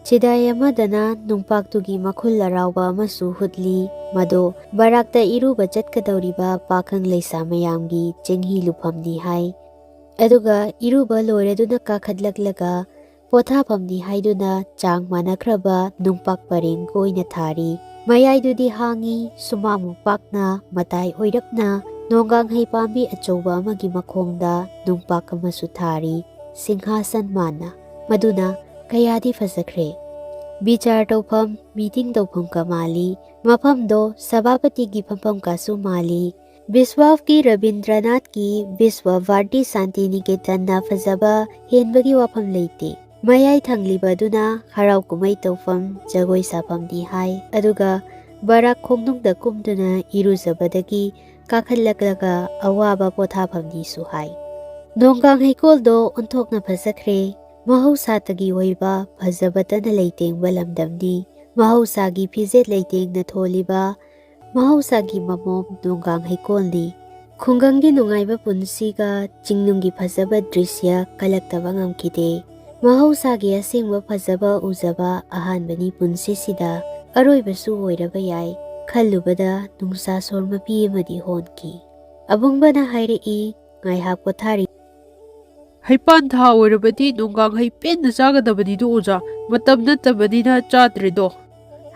ꯆꯤꯗꯥꯏ ꯑꯃꯗꯅ ꯅꯨꯡꯄꯥꯛꯇꯨꯒꯤ ꯃꯈꯨꯜ ꯑꯔꯥꯎꯕ ꯑꯃꯁꯨ ꯍꯨꯠꯂꯤ꯫ ꯃꯗꯣ ꯕꯔꯥꯛꯇ ꯏꯔꯨꯕ ꯆꯠꯀꯗꯧꯔꯤꯕ ꯄꯥꯈꯪ ꯂꯩꯁꯥ ꯃꯌꯥꯝꯒꯤ ꯆꯦꯡꯍꯤ ꯂꯨꯐꯝꯅꯤ ꯍꯥꯏ꯫ ꯑꯗꯨꯒ ꯏꯔꯨꯕ ꯂꯣꯏꯔꯗꯨꯅ ꯀꯥꯈꯠꯂꯛꯂꯒ ꯄꯣꯊꯥꯐꯝꯅꯤ ꯍꯥꯏꯗꯨꯅ ꯆꯥꯡ ꯃꯥꯟꯅꯈ꯭ꯔꯕ ꯅꯨꯡꯄꯥꯛ ꯄꯔꯦꯡ ꯀꯣꯏꯅ ꯊꯥꯔꯤ꯫ ꯃꯌꯥꯏꯗꯨꯗꯤ ꯍꯥꯡꯉꯤ, ꯁꯨꯃꯥꯡꯃꯨꯛ ꯄꯥꯛꯅ ꯃꯇꯥꯏ ꯑꯣꯏꯔꯞꯅ ꯅꯣꯡꯒꯥꯡꯍꯩ ꯄꯥꯝꯕꯤ ꯑꯆꯧꯕ ꯑꯃꯒꯤ ꯃꯈꯣꯡꯗ ꯅꯨꯡꯄꯥꯛ ꯑꯃꯁꯨ ꯊꯥꯔꯤ, ꯁꯤꯡꯍꯥꯁꯟ ꯃꯥꯟꯅ꯫ ꯃꯗꯨꯅ ꯀꯌꯥꯗꯤ ꯐꯖꯈ꯭ꯔꯦ꯫ ꯕꯤꯆꯥꯔ ꯇꯧꯐꯝ, ꯃꯤꯇꯤꯡ ꯇꯧꯐꯝ ꯀ ꯃꯥꯜꯂꯤ꯫ ꯃꯐꯝꯗꯣ ꯁꯚꯥꯄꯇꯤꯒꯤ ꯐꯝꯐꯝ ꯀꯁꯨ ꯃꯥꯜꯂꯤ꯫ ꯕꯤꯁꯋꯥꯐꯀꯤ ꯔꯕꯤꯟꯗ꯭ꯔꯅꯥꯊꯀꯤ ꯕꯤꯁꯋ ꯚꯥꯔꯇꯤ ꯁꯥꯟꯇꯤ ꯅꯤꯀꯦꯇꯟꯅ ꯐꯖꯕ ꯍꯦꯟꯕꯒꯤ ꯋꯥꯐꯝ ꯂꯩꯇꯦ꯫ ꯃꯌꯥꯏ ꯊꯪꯂꯤꯕ ꯑꯗꯨꯅ ꯍꯔꯥꯎ ꯀꯨꯝꯍꯩ ꯇꯧꯐꯝ, ꯖꯒꯣꯏ ꯁꯥꯐꯝꯅꯤ ꯍꯥꯏ꯫ ꯑꯗꯨꯒ ꯕꯔꯥꯛ ꯈꯣꯡꯅꯨꯡꯗ ꯀꯨꯝꯗꯨꯅ ꯏꯔꯨꯖꯕꯗꯒꯤ ꯀꯥꯈꯠꯂꯛꯂꯒ ꯑꯋꯥꯕ ꯄꯣꯊꯥꯐꯝꯅꯤꯁꯨ ꯍꯥꯏ꯫ ꯅꯣꯡꯒꯥꯡ ꯍꯩꯀꯣꯜꯗꯣ ꯑꯣꯟꯊꯣꯛꯅ ꯐꯖꯈ꯭ꯔꯦ꯫ ꯃꯍꯧꯁꯥꯇꯒꯤ ꯑꯣꯏꯕ ꯐꯖꯕꯇꯅ ꯂꯩꯇꯦꯡꯕ ꯂꯝꯗꯝꯅꯤ꯫ ꯃꯍꯧꯁꯥꯒꯤ ꯐꯤꯖꯦꯠ ꯂꯩꯇꯦꯡꯅ ꯊꯣꯜꯂꯤꯕ ꯃꯍꯧꯁꯥꯒꯤ ꯃꯃꯣꯝ ꯅꯣꯡꯒꯥꯡ ꯍꯩꯀꯣꯜꯅꯤ꯫ ꯈꯨꯡꯒꯪꯒꯤ ꯅꯨꯡꯉꯥꯏꯕ ꯄꯨꯟꯁꯤꯒ ꯆꯤꯡꯅꯨꯡꯒꯤ ꯐꯖꯕ ꯗ꯭ꯔꯤꯁ꯭ꯌ ꯀꯜꯂꯛꯇꯕ ꯉꯝꯈꯤꯗꯦ꯫ ꯃꯍꯧꯁꯥꯒꯤ ꯑꯁꯦꯡꯕ ꯐꯖꯕ ꯎꯖꯕ ꯑꯍꯥꯟꯕꯅꯤ ꯄꯨꯟꯁꯤꯁꯤꯗ꯫ ꯑꯔꯣꯏꯕꯁꯨ ꯑꯣꯏꯔꯕ ꯌꯥꯏ ꯈꯜꯂꯨꯕꯗ ꯅꯨꯡꯁꯥ ꯁꯣꯔ ꯃꯄꯤ ꯑꯃꯗꯤ ꯍꯣꯟꯈꯤ꯫ ꯑꯕꯨꯡꯕꯅ ꯍꯥꯏꯔꯛꯏ, ꯉꯥꯏꯍꯥꯛ ꯄꯣꯊꯥꯔꯤ꯫ ꯍꯩꯄꯥꯟ ꯊꯥ ꯑꯣꯏꯔꯕꯗꯤ ꯅꯣꯡꯒꯥꯡ ꯍꯩ ꯄꯦꯟꯅ ꯆꯥꯒꯗꯕꯅꯤꯗꯣ ꯑꯣꯖꯥ, ꯃꯇꯝ ꯅꯠꯇꯕꯅꯤꯅ ꯆꯥꯗ꯭ꯔꯦꯗꯣ꯫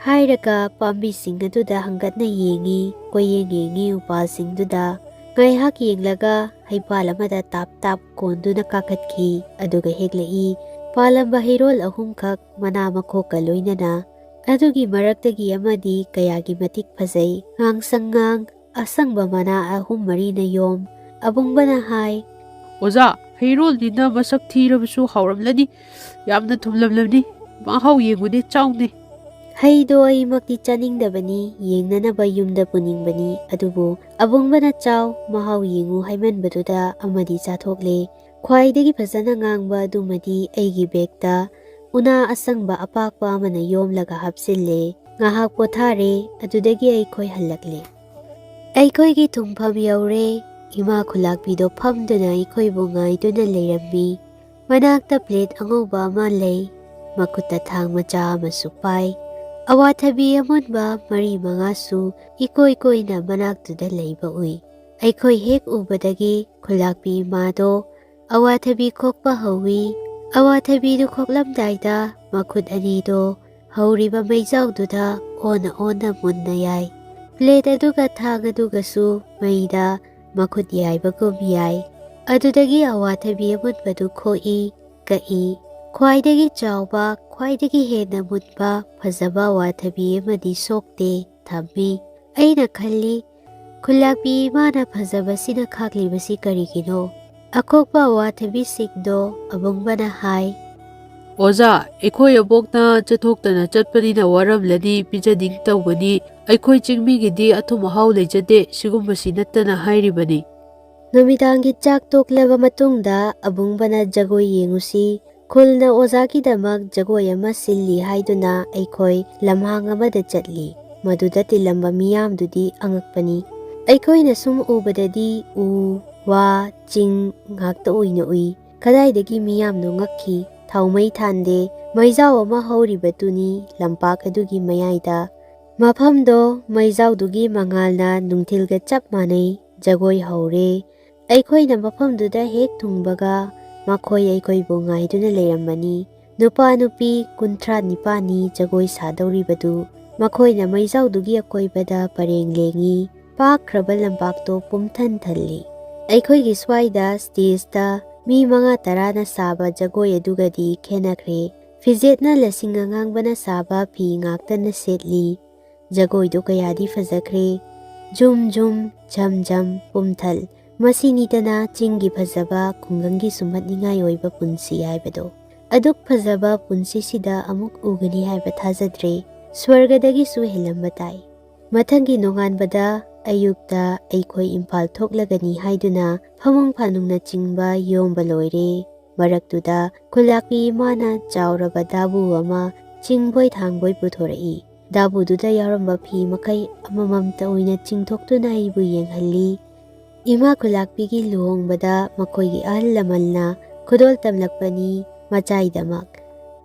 ꯍꯥꯏꯔꯒ ꯄꯥꯝꯕꯤꯁꯤꯡ ꯑꯗꯨꯗ ꯍꯪꯒꯠꯅ ꯌꯦꯡꯉꯤ, ꯀꯣꯏꯌꯦꯡ ꯌꯦꯡꯉꯤ ꯎꯄꯥꯜꯁꯤꯡꯗꯨꯗ꯫ ꯉꯥꯏꯍꯥꯛ ꯌꯦꯡꯂꯒ ꯍꯩꯄꯥꯜ ꯑꯃꯗ ꯇꯥꯞ ꯇꯥꯞ ꯀꯣꯟꯗꯨꯅ ꯀꯥꯈꯠꯈꯤ, ꯑꯗꯨꯒ ꯍꯦꯛꯂꯛꯏ ꯄꯥꯜꯂꯝꯕ ꯍꯩꯔꯣꯜ ꯑꯍꯨꯝꯈꯛ ꯃꯅꯥ ꯃꯈꯣꯛꯀ ꯂꯣꯏꯅꯅ꯫ ꯑꯗꯨꯒꯤ ꯃꯔꯛꯇꯒꯤ ꯑꯃꯗꯤ ꯀꯌꯥꯒꯤ ꯃꯇꯤꯛ ꯐꯖꯩ, ꯉꯥꯡꯁꯪ ꯉꯥꯡ, ꯑꯁꯪꯕ ꯃꯅꯥ ꯑꯍꯨꯝ ꯃꯔꯤꯅ ꯌꯣꯝ꯫ ꯑꯕꯨꯡꯕꯅ ꯍꯥꯏ, ꯑꯣꯖꯥ, ꯍꯩꯔꯣꯜꯅꯤꯅ ꯃꯁꯛ ꯊꯤꯔꯕꯁꯨ ꯍꯥꯎꯔꯝꯂꯅꯤ, ꯌꯥꯝꯅ ꯊꯨꯝꯂꯝꯂꯅꯤ, ꯃꯍꯥꯎ ꯌꯦꯡꯉꯨꯅꯦ, ꯆꯥꯎꯅꯦ꯫ ꯍꯩꯗꯣ ꯑꯩꯃꯛꯇꯤ ꯆꯥꯅꯤꯡꯗꯕꯅꯤ, ꯌꯦꯡꯅꯅꯕ ꯌꯨꯝꯗ ꯄꯨꯅꯤꯡꯕꯅꯤ, ꯑꯗꯨꯕꯨ ꯑꯕꯨꯡꯕꯅ ꯆꯥꯎ, ꯃꯍꯥꯎ ꯌꯦꯡꯉꯨ ꯍꯥꯏꯃꯟꯕꯗꯨꯗ ꯑꯃꯗꯤ ꯆꯥꯊꯣꯛꯂꯦ꯫ ꯈ꯭ꯋꯥꯏꯗꯒꯤ ꯐꯖꯅ ꯉꯥꯡꯕ ꯑꯗꯨꯃꯗꯤ ꯑꯩꯒꯤ ꯕꯦꯒꯇ ꯎꯅꯥ ꯑꯁꯪꯕ ꯑꯄꯥꯛꯄ ꯑꯃꯅ ꯌꯣꯝꯂꯒ ꯍꯥꯞꯆꯤꯜꯂꯦ꯫ ꯉꯥꯏꯍꯥꯛ ꯄꯣꯊꯥꯔꯦ, ꯑꯗꯨꯗꯒꯤ ꯑꯩꯈꯣꯏ ꯍꯜꯂꯛꯂꯦ꯫ ꯑꯩꯈꯣꯏꯒꯤ ꯊꯨꯡꯐꯝ ꯌꯧꯔꯦ꯫ ꯏꯃꯥ ꯈꯨꯂꯥꯛꯄꯤꯗꯣ ꯐꯝꯗꯨꯅ ꯑꯩꯈꯣꯏꯕꯨ ꯉꯥꯏꯗꯨꯅ ꯂꯩꯔꯝꯃꯤ꯫ ꯃꯅꯥꯛꯇ ꯄ꯭ꯂꯦꯠ ꯑꯉꯧꯕ ꯑꯃ ꯂꯩ꯫ ꯃꯈꯨꯠꯇ ꯊꯥꯡ ꯃꯆꯥ ꯑꯃꯁꯨ ꯄꯥꯏ꯫ ꯑꯋꯥꯊꯕꯤ ꯑꯃꯨꯟꯕ ꯃꯔꯤ ꯃꯉꯥꯁꯨ ꯏꯀꯣꯏ ꯀꯣꯏꯅ ꯃꯅꯥꯛꯇꯨꯗ ꯂꯩꯕ ꯎꯏ꯫ ꯑꯩꯈꯣꯏ ꯍꯦꯛ ꯎꯕꯗꯒꯤ ꯈꯨꯂꯥꯛꯄꯤ ꯏꯃꯥꯗꯣ ꯑꯋꯥꯊꯕꯤ ꯈꯣꯛꯄ ꯍꯧꯏ꯫ ꯑꯋꯥꯊꯕꯤꯗꯨ ꯈꯣꯛꯂꯝꯗꯥꯏꯗ ꯃꯈꯨꯠ ꯑꯅꯤꯗꯣ ꯍꯧꯔꯤꯕ ꯃꯩꯖꯥꯎꯗꯨꯗ ꯑꯣꯟꯅ ꯑꯣꯟꯅ ꯃꯨꯟꯅ ꯌꯥꯏ꯫ ꯄ꯭ꯂꯦꯠ ꯑꯗꯨꯒ ꯊꯥꯡ ꯑꯗꯨꯒꯁꯨ ꯃꯩꯗ ꯃꯈꯨꯠ ꯌꯥꯏꯕꯒꯨꯝ ꯌꯥꯏ꯫ ꯑꯗꯨꯗꯒꯤ ꯑꯋꯥꯊꯕꯤ ꯑꯃꯨꯟꯕꯗꯨ ꯈꯣꯛꯏ, ꯀꯛꯏ꯫ ꯈ꯭ꯋꯥꯏꯗꯒꯤ ꯆꯥꯎꯕ, ꯈ꯭ꯋꯥꯏꯗꯒꯤ ꯍꯦꯟꯅ ꯃꯨꯟꯕ, ꯐꯖꯕ ꯑꯋꯥꯊꯕꯤ ꯑꯃꯗꯤ ꯁꯣꯛꯇꯦ, ꯊꯝꯃꯤ꯫ ꯑꯩꯅ ꯈꯜꯂꯤ, ꯈꯨꯜꯂꯥꯛꯄꯤ ꯏꯃꯥꯅ ꯐꯖꯕꯁꯤꯅ ꯈꯥꯛꯂꯤꯕꯁꯤ ꯀꯔꯤꯒꯤꯅꯣ? ꯑꯈꯣꯛꯄ ꯑꯋꯥꯊꯕꯤꯁꯤꯡꯗꯣ ꯑꯕꯨꯡꯕꯅ ꯍꯥꯏ꯫ ꯑꯣꯖꯥ, ꯑꯩꯈꯣꯏ ꯑꯕꯣꯛꯅ ꯆꯠꯊꯣꯛꯇꯅ ꯆꯠꯄꯅꯤꯅ ꯋꯥꯔꯝꯂꯅꯤ, ꯄꯤꯖꯅꯤꯡ ꯇꯧꯒꯅꯤ꯫ ꯑꯩꯈꯣꯏ ꯆꯤꯡꯃꯤꯒꯤꯗꯤ ꯑꯊꯨꯝ ꯑꯍꯥꯎ ꯂꯩꯖꯗꯦ, ꯁꯤꯒꯨꯝꯕꯁꯤ ꯅꯠꯇꯅ ꯍꯥꯏꯔꯤꯕꯅꯤ꯫ ꯅꯨꯃꯤꯗꯥꯡꯒꯤ ꯆꯥꯛ ꯇꯣꯛꯂꯕ ꯃꯇꯨꯡꯗ ꯑꯕꯨꯡꯕꯅ ꯖꯒꯣꯏ ꯌꯦꯡꯉꯨꯁꯤ, ꯈꯨꯜꯅ ꯑꯣꯖꯥꯒꯤꯗꯃꯛ ꯖꯒꯣꯏ ꯑꯃ ꯁꯤꯜꯂꯤ ꯍꯥꯏꯗꯨꯅ ꯑꯩꯈꯣꯏ ꯂꯝꯍꯥꯡ ꯑꯃꯗ ꯆꯠꯂꯤ꯫ ꯃꯗꯨꯗ ꯇꯤꯜꯂꯝꯕ ꯃꯤꯌꯥꯝꯗꯨꯗꯤ ꯑꯉꯛꯄꯅꯤ꯫ ꯑꯩꯈꯣꯏꯅ ꯁꯨꯝ ꯎꯕꯗꯗꯤ ꯎ, ꯋꯥ, ꯆꯤꯡ ꯉꯥꯛꯇ ꯑꯣꯏꯅ ꯎꯏ꯫ ꯀꯗꯥꯏꯗꯒꯤ ꯃꯤꯌꯥꯝꯅꯣ ꯉꯛꯈꯤ꯫ ꯊꯥꯎꯃꯩ ꯊꯥꯟꯗꯦ꯫ ꯃꯩꯖꯥꯎ ꯑꯃ ꯍꯧꯔꯤꯕꯗꯨꯅꯤ ꯂꯝꯄꯥꯛ ꯑꯗꯨꯒꯤ ꯃꯌꯥꯏꯗ꯫ ꯃꯐꯝꯗꯣ ꯃꯩꯖꯥꯎꯗꯨꯒꯤ ꯃꯉꯥꯜꯅ ꯅꯨꯡꯊꯤꯜꯒ ꯆꯞ ꯃꯥꯟꯅꯩ꯫ ꯖꯒꯣꯏ ꯍꯧꯔꯦ꯫ ꯑꯩꯈꯣꯏꯅ ꯃꯐꯝꯗꯨꯗ ꯍꯦꯛ ꯊꯨꯡꯕꯒ ꯃꯈꯣꯏ ꯑꯩꯈꯣꯏꯕꯨ ꯉꯥꯏꯗꯨꯅ ꯂꯩꯔꯝꯕꯅꯤ꯫ ꯅꯨꯄꯥ ꯅꯨꯄꯤ ꯀꯨꯟꯊ꯭ꯔꯥ ꯅꯤꯄꯥꯟꯅꯤ ꯖꯒꯣꯏ ꯁꯥꯗꯧꯔꯤꯕꯗꯨ꯫ ꯃꯈꯣꯏꯅ ꯃꯩꯖꯥꯎꯗꯨꯒꯤ ꯑꯀꯣꯏꯕꯗ ꯄꯔꯦꯡ ꯂꯦꯡꯉꯤ꯫ ꯄꯥꯛꯈ꯭ꯔꯕ ꯂꯝꯄꯥꯛꯇꯣ ꯄꯨꯝꯊꯟ ꯊꯜꯂꯤ꯫ ꯑꯩꯈꯣꯏꯒꯤ ꯁ꯭ꯋꯥꯏꯗ ꯁ꯭ꯇꯦꯖꯇ ꯃꯤ ꯃꯉꯥ ꯇꯔꯥꯅ ꯁꯥꯕ ꯖꯒꯣꯏ ꯑꯗꯨꯒꯗꯤ ꯈꯦꯠꯅꯈ꯭ꯔꯦ꯫ ꯐꯤꯖꯦꯠꯅ ꯂꯁꯤꯡ ꯑꯉꯥꯡꯕꯅ ꯁꯥꯕ ꯐꯤ ꯉꯥꯛꯇꯅ ꯁꯦꯠꯂꯤ꯫ ꯖꯒꯣꯏꯗꯣ ꯀꯌꯥꯗꯤ ꯐꯖꯈ꯭ꯔꯦ꯫ ꯖꯨꯝ ꯖꯨꯝ, ꯖꯝ ꯖꯝ, ꯄꯨꯝꯊꯜ꯫ ꯃꯁꯤꯅꯤꯗꯅ ꯆꯤꯡꯒꯤ ꯐꯖꯕ, ꯈꯨꯡꯒꯪꯒꯤ ꯁꯨꯝꯍꯠꯅꯤꯡꯉꯥꯏ ꯑꯣꯏꯕ ꯄꯨꯟꯁꯤ ꯍꯥꯏꯕꯗꯣ꯫ ꯑꯗꯨꯛ ꯐꯖꯕ ꯄꯨꯟꯁꯤꯁꯤꯗ ꯑꯃꯨꯛ ꯎꯒꯅꯤ ꯍꯥꯏꯕ ꯊꯥꯖꯗ꯭ꯔꯦ꯫ ꯁ꯭ꯋꯔꯒꯗꯒꯤꯁꯨ ꯍꯦꯜꯂꯝꯕ ꯇꯥꯏ꯫ ꯃꯊꯪꯒꯤ ꯅꯣꯡꯉꯥꯟꯕꯗ ꯑꯌꯨꯛꯇ ꯑꯩꯈꯣꯏ ꯏꯝꯐꯥꯜ ꯊꯣꯛꯂꯒꯅꯤ ꯍꯥꯏꯗꯨꯅ ꯐꯃꯨꯡ ꯐꯥꯅꯨꯡꯅꯆꯤꯡꯕ ꯌꯣꯝꯕ ꯂꯣꯏꯔꯦ꯫ ꯃꯔꯛꯇꯨꯗ ꯈꯨꯂꯥꯛꯄꯤ ꯏꯃꯥꯅ ꯆꯥꯎꯔꯕ ꯗꯥꯕꯨ ꯑꯃ ꯆꯤꯡꯕꯣꯏ ꯊꯥꯡꯕꯣꯏ ꯄꯨꯊꯣꯔꯛꯏ꯫ ꯗꯥꯕꯨꯗꯨꯗ ꯌꯥꯎꯔꯝꯕ ꯐꯤ ꯃꯈꯩ ꯑꯃꯃꯝꯇ ꯑꯣꯏꯅ ꯆꯤꯡꯊꯣꯛꯇꯨꯅ ꯑꯩꯕꯨ ꯌꯦꯡꯍꯜꯂꯤ꯫ ꯏꯃꯥ ꯈꯨꯂꯥꯛꯄꯤꯒꯤ ꯂꯨꯍꯣꯡꯕꯗ ꯃꯈꯣꯏꯒꯤ ꯑꯍꯜ ꯂꯃꯟꯅ ꯈꯨꯗꯣꯜ ꯇꯝꯂꯛꯄꯅꯤ ꯃꯆꯥꯏꯗꯃꯛ꯫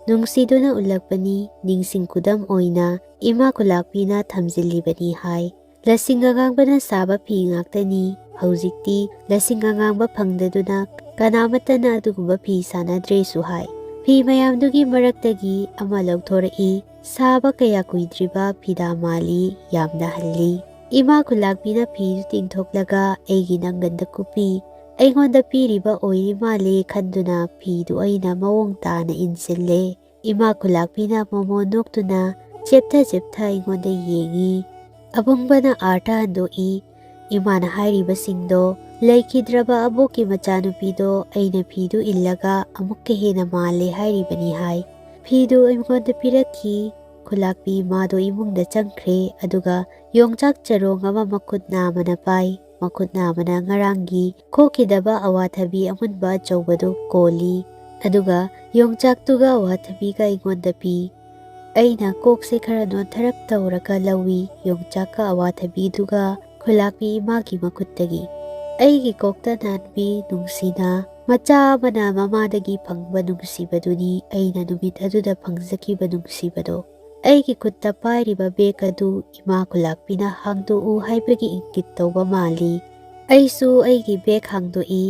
ꯅꯨꯡꯁꯤꯗꯨꯅ ꯎꯠꯂꯛꯄꯅꯤ, ꯅꯤꯡꯁꯤꯡ ꯈꯨꯗꯝ ꯑꯣꯏꯅ ꯏꯃꯥ ꯈꯨꯂꯥꯛꯄꯤꯅ ꯊꯝꯖꯤꯜꯂꯤꯕꯅꯤ ꯍꯥꯏ꯫ ꯂꯁꯤꯡ ꯑꯉꯥꯡꯕꯅ ꯁꯥꯕ ꯐꯤ ꯉꯥꯛꯇꯅꯤ꯫ ꯍꯧꯖꯤꯛꯇꯤ ꯂꯁꯤꯡ ꯑꯉꯥꯡꯕ ꯐꯪꯗꯗꯨꯅ ꯀꯅꯥꯃꯠꯇꯅ ꯑꯗꯨꯒꯨꯝꯕ ꯐꯤ ꯁꯥꯅꯗ꯭ꯔꯦꯁꯨ ꯍꯥꯏ꯫ ꯐꯤ ꯃꯌꯥꯝꯗꯨꯒꯤ ꯃꯔꯛꯇꯒꯤ ꯑꯃ ꯂꯧꯊꯣꯔꯛꯏ꯫ ꯁꯥꯕ ꯀꯌꯥ ꯀꯨꯏꯗ꯭ꯔꯤꯕ ꯐꯤꯗꯥ ꯃꯥꯜꯂꯤ, ꯌꯥꯝꯅ ꯍꯜꯂꯤ꯫ ꯏꯃꯥ ꯈꯨꯂꯥꯛꯄꯤꯅ ꯐꯤꯗꯨ ꯇꯤꯡꯊꯣꯛꯂꯒ ꯑꯩꯒꯤ ꯅꯪꯒꯟꯗ ꯀꯨꯞꯄꯤ꯫ ꯑꯩꯉꯣꯟꯗ ꯄꯤꯔꯤꯕ ꯑꯣꯏꯔꯤ ꯃꯥꯜꯂꯦ ꯈꯟꯗꯨꯅ ꯐꯤꯗꯨ ꯑꯩꯅ ꯃꯑꯣꯡ ꯇꯥꯅ ꯏꯟꯁꯤꯜꯂꯦ꯫ ꯏꯃꯥ ꯈꯨꯂꯥꯛꯄꯤꯅ ꯃꯣꯃꯣꯟ ꯅꯣꯛꯇꯨꯅ ꯆꯦꯞꯊ ꯆꯦꯞꯊ ꯑꯩꯉꯣꯟꯗ ꯌꯦꯡꯏ꯫ ꯑꯕꯨꯡꯕꯅ ꯑꯥꯔꯊ ꯍꯟꯗꯣꯛꯏ꯫ ꯏꯃꯥꯅ ꯍꯥꯏꯔꯤꯕꯁꯤꯡꯗꯣ ꯂꯩꯈꯤꯗ꯭ꯔꯕ ꯑꯕꯣꯛꯀꯤ ꯃꯆꯥꯅꯨꯄꯤꯗꯣ ꯑꯩꯅ ꯐꯤꯗꯨ ꯏꯜꯂꯒ ꯑꯃꯨꯛꯀ ꯍꯦꯟꯅ ꯃꯥꯜꯂꯦ ꯍꯥꯏꯔꯤꯕꯅꯤ ꯍꯥꯏ꯫ ꯐꯤꯗꯨ ꯑꯩꯉꯣꯟꯗ ꯄꯤꯔꯛꯈꯤ꯫ ꯈꯨꯂꯥꯛꯄꯤ ꯃꯥꯗꯣ ꯏꯃꯨꯡꯗ ꯆꯪꯈ꯭ꯔꯦ, ꯑꯗꯨꯒ ꯌꯣꯡꯆꯥꯛ ꯆꯔꯣꯡ ꯑꯃ ꯃꯈꯨꯠ ꯅꯥꯝꯃꯅ ꯄꯥꯏ꯫ ꯃꯈꯨꯠ ꯅꯥꯝꯃꯅ ꯉꯔꯥꯡꯒꯤ ꯈꯣꯛꯈꯤꯗꯕ ꯑꯋꯥꯊꯕꯤ ꯑꯃꯨꯟꯕ ꯑꯆꯧꯕꯗꯨ ꯀꯣꯜꯂꯤ꯫ ꯑꯗꯨꯒ ꯌꯣꯡꯆꯥꯛꯇꯨꯒ ꯑꯋꯥꯊꯕꯤꯒ ꯑꯩꯉꯣꯟꯗ ꯄꯤ꯫ ꯑꯩꯅ ꯀꯣꯛꯁꯦ ꯈꯔ ꯅꯣꯟꯊꯔꯞ ꯇꯧꯔꯒ ꯂꯧꯏ꯫ ꯌꯣꯡꯆꯥꯛꯀ ꯑꯋꯥꯊꯕꯤꯗꯨꯒ ꯈꯨꯂꯥꯛꯄꯤ ꯏꯃꯥꯒꯤ ꯃꯈꯨꯠꯇꯒꯤ꯫ ꯑꯩꯒꯤ ꯀꯣꯛꯇ ꯅꯥꯟꯕꯤ ꯅꯨꯡꯁꯤꯅ, ꯃꯆꯥ ꯑꯃꯅ ꯃꯃꯥꯗꯒꯤ ꯐꯪꯕ ꯅꯨꯡꯁꯤꯕꯗꯨꯅꯤ ꯑꯩꯅ ꯅꯨꯃꯤꯠ ꯑꯗꯨꯗ ꯐꯪꯖꯈꯤꯕ ꯅꯨꯡꯁꯤꯕꯗꯣ꯫ ꯑꯩꯒꯤ ꯈꯨꯠꯇ ꯄꯥꯏꯔꯤꯕ ꯕꯦꯒ ꯑꯗꯨ ꯏꯃꯥ ꯈꯨꯂꯥꯛꯄꯤꯅ "ꯍꯥꯡꯗꯣꯛꯎ" ꯍꯥꯏꯕꯒꯤ ꯏꯪꯒꯤꯠ ꯇꯧꯕ ꯃꯥꯜꯂꯤ꯫ ꯑꯩꯁꯨ ꯑꯩꯒꯤ ꯕꯦꯒ ꯍꯥꯡꯗꯣꯛꯏ꯫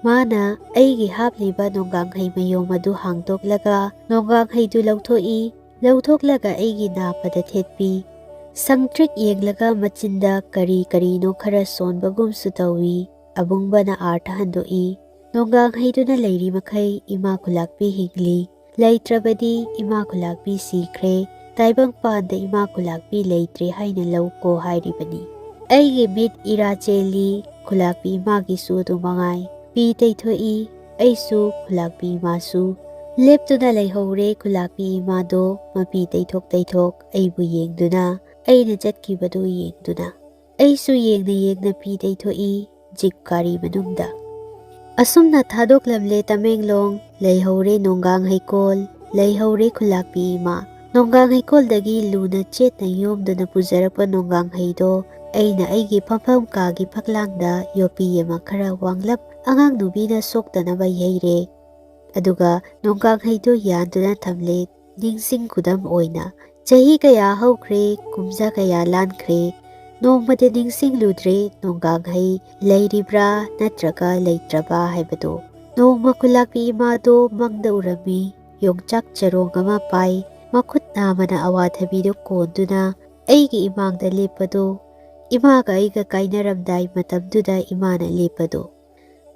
ꯃꯥꯅ ꯑꯩꯒꯤ ꯍꯥꯞꯂꯤꯕ ꯅꯣꯡꯒꯥꯡꯍꯩ ꯃꯌꯣꯝ ꯑꯗꯨ ꯍꯥꯡꯗꯣꯛꯂꯒ ꯅꯣꯡꯒꯥꯡꯍꯩꯗꯨ ꯂꯧꯊꯣꯛꯏ꯫ ꯂꯧꯊꯣꯛꯂꯒ ꯑꯩꯒꯤ ꯅꯥꯄꯗ ꯊꯦꯠꯄꯤ꯫ ꯁꯪꯇ꯭ꯔꯤꯛ ꯌꯦꯡꯂꯒ ꯃꯆꯤꯟꯗ ꯀꯔꯤ ꯀꯔꯤꯅꯣ ꯈꯔ ꯁꯣꯟꯕꯒꯨꯝꯁꯨ ꯇꯧꯏ꯫ ꯑꯕꯨꯡꯕꯅ ꯑꯥꯔꯊ ꯍꯟꯗꯣꯛꯏ꯫ "ꯅꯣꯡꯒꯥꯡꯍꯩꯗꯨꯅ ꯂꯩꯔꯤ ꯃꯈꯩ ꯏꯃꯥ ꯈꯨꯂꯥꯛꯄꯤ ꯍꯤꯡꯂꯤ꯫ ꯂꯩꯇ꯭ꯔꯕꯗꯤ ꯏꯃꯥ ꯈꯨꯂꯥꯛꯄꯤ ꯁꯤꯈ꯭ꯔꯦ꯫ ꯇꯥꯏꯕꯪꯄꯥꯟꯗ ꯏꯃꯥ ꯈꯨꯂꯥꯛꯄꯤ ꯂꯩꯇ꯭ꯔꯦ ꯍꯥꯏꯅ ꯂꯧꯀꯣ" ꯍꯥꯏꯔꯤꯕꯅꯤ꯫ ꯑꯩꯒꯤ ꯃꯤꯠ ꯏꯔꯥ ꯆꯦꯜꯂꯤ꯫ ꯈꯨꯂꯥꯛꯄꯤ ꯏꯃꯥꯒꯤꯁꯨ ꯑꯗꯨ ꯃꯉꯥꯏ꯫ ꯄꯤ ꯇꯩꯊꯣꯛꯏ꯫ ꯑꯩꯁꯨ, ꯈꯨꯂꯥꯛꯄꯤ ꯏꯃꯥꯁꯨ꯫ ꯂꯦꯞꯇꯨꯅ ꯂꯩꯍꯧꯔꯦ ꯈꯨꯂꯥꯛꯄꯤ ꯏꯃꯥꯗꯣ, ꯃꯄꯤ ꯇꯩꯊꯣꯛ ꯇꯩꯊꯣꯛ ꯑꯩꯕꯨ ꯌꯦꯡꯗꯨꯅ, ꯑꯩꯅ ꯆꯠꯈꯤꯕꯗꯨ ꯌꯦꯡꯗꯨꯅ꯫ ꯑꯩꯁꯨ ꯌꯦꯡꯅ ꯌꯦꯡꯅ ꯄꯤ ꯇꯩꯊꯣꯛꯏ ꯖꯤꯞ ꯒꯥꯔꯤ ꯃꯅꯨꯡꯗ꯫ ꯑꯁꯨꯝꯅ ꯊꯥꯗꯣꯛꯂꯝꯂꯦ ꯇꯃꯦꯡꯂꯣꯡ, ꯂꯩꯍꯧꯔꯦ ꯅꯣꯡꯒꯥꯡ ꯍꯩꯀꯣꯜ, ꯂꯩꯍꯧꯔꯦ ꯈꯨꯂꯥꯛꯄꯤ ꯏꯃꯥ꯫ ꯅꯣꯡꯒꯥꯡ ꯍꯩꯀꯣꯜꯗꯒꯤ ꯂꯨꯅ ꯆꯦꯠꯅ ꯌꯣꯝꯗꯨꯅ ꯄꯨꯖꯔꯛꯄ ꯅꯣꯡꯒꯥꯡ ꯍꯩꯗꯣ ꯑꯩꯅ ꯑꯩꯒꯤ ꯐꯝꯐꯝ ꯀꯥꯒꯤ ꯐꯛꯂꯥꯡꯗ ꯌꯣꯄꯤ ꯑꯃ ꯈꯔ ꯋꯥꯡꯂꯞ ꯑꯉꯥꯡ ꯅꯨꯕꯤꯅ ꯁꯣꯛꯇꯅꯕ ꯌꯩꯔꯦ꯫ ꯑꯗꯨꯒ ꯅꯣꯡꯒꯥꯡ ꯍꯩꯗꯣ ꯌꯥꯟꯗꯨꯅ ꯊꯝꯂꯦ ꯅꯤꯡꯁꯤꯡ ꯈꯨꯗꯝ ꯑꯣꯏꯅ꯫ ꯆꯍꯤ ꯀꯌꯥ ꯍꯧꯈ꯭ꯔꯦ, ꯀꯨꯝꯖꯥ ꯀꯌꯥ ꯂꯥꯟꯈ꯭ꯔꯦ, ꯅꯣꯡꯃꯗꯤ ꯅꯤꯡꯁꯤꯡꯂꯨꯗ꯭ꯔꯦ ꯅꯣꯡꯒꯥꯡ ꯍꯩ ꯂꯩꯔꯤꯕ꯭ꯔꯥ ꯅꯠꯇ꯭ꯔꯒ ꯂꯩꯇ꯭ꯔꯕ ꯍꯥꯏꯕꯗꯣ꯫ ꯅꯣꯡꯃ ꯈꯨꯂꯥꯛꯄꯤ ꯏꯃꯥꯗꯣ ꯃꯪꯗ ꯎꯔꯝꯃꯤ꯫ ꯌꯣꯡꯆꯥꯛ ꯆꯔꯣꯡ ꯑꯃ ꯄꯥꯏ, ꯃꯈꯨꯠ ꯅꯥꯝꯃꯅ ꯑꯋꯥꯊꯕꯤꯗꯨ ꯀꯣꯟꯗꯨꯅ ꯑꯩꯒꯤ ꯏꯃꯥꯡꯗ ꯂꯦꯞꯄꯗꯣ, ꯏꯃꯥꯒ ꯑꯩꯒ ꯀꯥꯏꯅꯔꯝꯗꯥꯏ ꯃꯇꯝꯗꯨꯗ ꯏꯃꯥꯅ ꯂꯦꯞꯄꯗꯣ꯫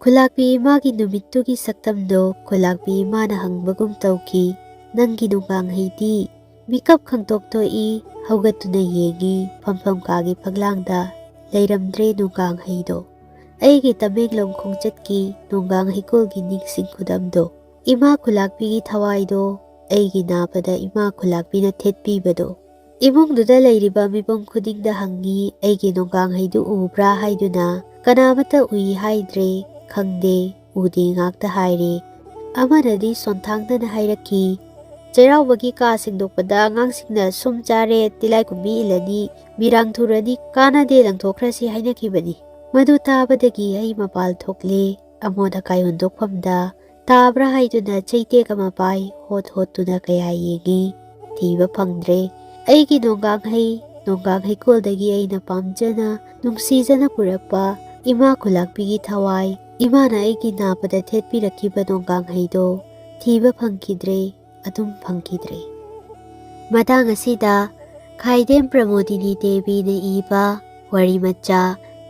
ꯈꯨꯂꯥꯛꯄꯤ ꯏꯃꯥꯒꯤ ꯅꯨꯃꯤꯠꯇꯨꯒꯤ ꯁꯛꯇꯝꯗꯣ ꯈꯨꯂꯥꯛꯄꯤ ꯏꯃꯥꯅ ꯍꯪꯕꯒꯨꯝ ꯇꯧꯈꯤ, "ꯅꯪꯒꯤ ꯅꯣꯡꯒꯥꯡꯍꯩꯗꯤ?" ꯃꯤꯀꯞ ꯈꯪꯇꯣꯛ ꯊꯣꯛꯏ, ꯍꯧꯒꯠꯇꯨꯅ ꯌꯦꯡꯉꯤ, ꯐꯝꯐꯝ ꯀꯥꯒꯤ ꯐꯛꯂꯥꯡꯗ ꯂꯩꯔꯝꯗ꯭ꯔꯦ ꯅꯣꯡꯒꯥꯡꯍꯩꯗꯣ꯫ ꯑꯩꯒꯤ ꯇꯃꯦꯡꯂꯣꯡ ꯈꯣꯡꯆꯠꯀꯤ ꯅꯣꯡꯒꯥꯡ ꯍꯩꯀꯣꯜꯒꯤ ꯅꯤꯡꯁꯤꯡ ꯈꯨꯗꯝꯗꯣ꯫ ꯏꯃꯥ ꯈꯨꯂꯥꯛꯄꯤꯒꯤ ꯊꯋꯥꯏꯗꯣ ꯑꯩꯒꯤ ꯅꯥꯕꯗ ꯏꯃꯥ ꯈꯨꯂꯥꯛꯄꯤꯅ ꯊꯦꯠꯄꯤꯕꯗꯣ꯫ ꯏꯃꯨꯡꯗꯨꯗ ꯂꯩꯔꯤꯕ ꯃꯤꯄꯨꯝ ꯈꯨꯗꯤꯡꯗ ꯍꯪꯉꯤ, "ꯑꯩꯒꯤ ꯅꯣꯡꯒꯥꯡ ꯍꯩꯗꯨ ꯎꯕ꯭ꯔꯥ?" ꯍꯥꯏꯗꯨꯅ꯫ ꯀꯅꯥꯃꯠꯇ ꯎꯏ ꯍꯥꯏꯗ꯭ꯔꯦ, "ꯈꯪꯗꯦ, ꯎꯗꯦ" ꯉꯥꯛꯇ ꯍꯥꯏꯔꯦ꯫ ꯑꯃꯅꯗꯤ ꯁꯣꯟꯊꯥꯡꯗꯅ ꯍꯥꯏꯔꯛꯈꯤ, ꯆꯩꯔꯥꯎꯕꯒꯤ ꯀꯥ ꯁꯦꯡꯗꯣꯛꯄꯗ ꯑꯉꯥꯡꯁꯤꯡꯅ ꯁꯨꯝ ꯆꯥꯔꯦ, ꯇꯤꯂꯥꯏꯈꯨꯝꯕꯤ ꯏꯜꯂꯅꯤ, ꯃꯤꯔꯥꯡ ꯊꯨꯔꯅꯤ, ꯀꯥꯟꯅꯗꯦ, ꯂꯪꯊꯣꯛꯈ꯭ꯔꯁꯤ ꯍꯥꯏꯅꯈꯤꯕꯅꯤ꯫ ꯃꯗꯨ ꯇꯥꯕꯗꯒꯤ ꯑꯩ ꯃꯄꯥꯜ ꯊꯣꯛꯂꯦ꯫ ꯑꯃꯣꯠ ꯑꯀꯥꯏ ꯍꯨꯟꯗꯣꯛꯐꯝꯗ ꯇꯥꯕ꯭ꯔꯥ ꯍꯥꯏꯗꯨꯅ ꯆꯩꯇꯦꯛ ꯑꯃ ꯄꯥꯏ, ꯍꯣꯠ ꯍꯣꯠꯇꯨꯅ ꯀꯌꯥ ꯌꯦꯡꯉꯤ, ꯊꯤꯕ ꯐꯪꯗ꯭ꯔꯦ꯫ ꯑꯩꯒꯤ ꯅꯣꯡꯒꯥꯡ ꯍꯩ, ꯅꯣꯡꯒꯥꯡ ꯍꯩꯀꯣꯜꯗꯒꯤ ꯑꯩꯅ ꯄꯥꯝꯖꯅ, ꯅꯨꯡꯁꯤꯖꯅ ꯄꯨꯔꯛꯄ ꯏꯃꯥ ꯈꯨꯂꯥꯛꯄꯤꯒꯤ ꯊꯋꯥꯏ, ꯏꯃꯥꯅ ꯑꯩꯒꯤ ꯅꯥꯕꯗ ꯊꯦꯠꯄꯤꯔꯛꯈꯤꯕ ꯅꯣꯡꯒꯥꯡ ꯍꯩꯗꯣ ꯊꯤꯕ ꯐꯪꯈꯤꯗ꯭ꯔꯦ, ꯑꯗꯨꯝ ꯐꯪꯈꯤꯗ꯭ꯔꯦ꯫ ꯃꯇꯥꯡ ꯑꯁꯤꯗ ꯈꯥꯏꯗꯦꯝ ꯄ꯭ꯔꯃꯣꯗꯤꯅꯤ ꯗꯦꯕꯤꯅ ꯏꯕ ꯋꯥꯔꯤ ꯃꯆꯥ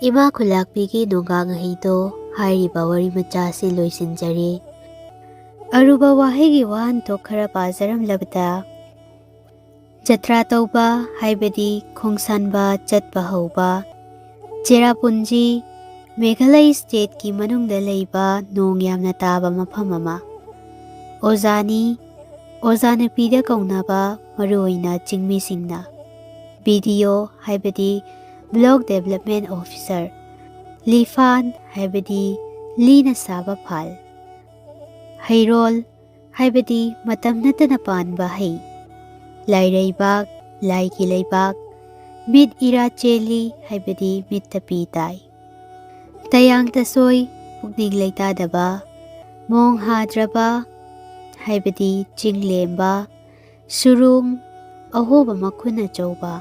ꯏꯃꯥ ꯈꯨꯂꯥꯛꯄꯤꯒꯤ ꯅꯣꯡꯒꯥꯡ ꯍꯩꯗꯣ ꯍꯥꯏꯔꯤꯕ ꯋꯥꯔꯤ ꯃꯆꯥ ꯑꯁꯤ ꯂꯣꯏꯁꯤꯟꯖꯔꯦ꯫ ꯑꯔꯨꯕ ꯋꯥꯍꯩꯒꯤ ꯋꯥꯍꯟꯊꯣꯛ ꯈꯔ ꯄꯥꯖꯔꯝꯂꯕꯗ, ꯖꯇ꯭ꯔꯥ ꯇꯧꯕ ꯍꯥꯏꯕꯗꯤ ꯈꯣꯡꯁꯥꯟꯕ ꯆꯠꯄ ꯍꯧꯕ꯫ ꯆꯦꯔꯥꯄꯨꯟꯖꯤ ꯃꯦꯘꯥꯂꯌ ꯁ꯭ꯇꯦꯠꯀꯤ ꯃꯅꯨꯡꯗ ꯂꯩꯕ ꯅꯣꯡ ꯌꯥꯝꯅ ꯇꯥꯕ ꯃꯐꯝ ꯑꯃ꯫ ꯑꯣꯖꯥꯅꯤ, ꯑꯣꯖꯥ ꯅꯨꯄꯤꯗ ꯀꯧꯅꯕ ꯃꯔꯨꯑꯣꯏꯅ ꯆꯤꯡꯃꯤꯁꯤꯡꯅ꯫ ꯕꯤ ꯗꯤ ꯑꯣ ꯍꯥꯏꯕꯗꯤ ꯕ꯭ꯂꯣꯛ ꯗꯦꯕꯂꯞꯃꯦꯟ ꯑꯣꯐꯤꯁꯔ꯫ ꯂꯤꯐꯥꯟ ꯍꯥꯏꯕꯗꯤ ꯂꯤꯅ ꯁꯥꯕ ꯐꯥꯜ꯫ ꯍꯩꯔꯣꯜ ꯍꯥꯏꯕꯗꯤ ꯃꯇꯝ ꯅꯠꯇꯅ ꯄꯥꯟꯕ ꯍꯩ꯫ ꯂꯥꯏꯔꯩꯕꯥꯛ, ꯂꯥꯏꯒꯤ ꯂꯩꯕꯥꯛ꯫ ꯃꯤꯠ ꯏꯔꯥ ꯆꯦꯜꯂꯤ ꯍꯥꯏꯕꯗꯤ ꯃꯤꯠꯇ ꯄꯤ ꯇꯥꯏ꯫ ꯇꯌꯥꯡ ꯇꯁꯣꯏ, ꯄꯨꯛꯅꯤꯡ ꯂꯩꯇꯥꯗꯕ꯫ ꯃꯣꯡ ꯍꯥꯗ꯭ꯔꯕ ꯍꯥꯏꯕꯗꯤ ꯆꯤꯡ ꯂꯦꯝꯕ꯫ ꯁꯨꯔꯨꯡ, ꯑꯍꯣꯕ ꯃꯈꯨꯟ ꯑꯆꯧꯕ꯫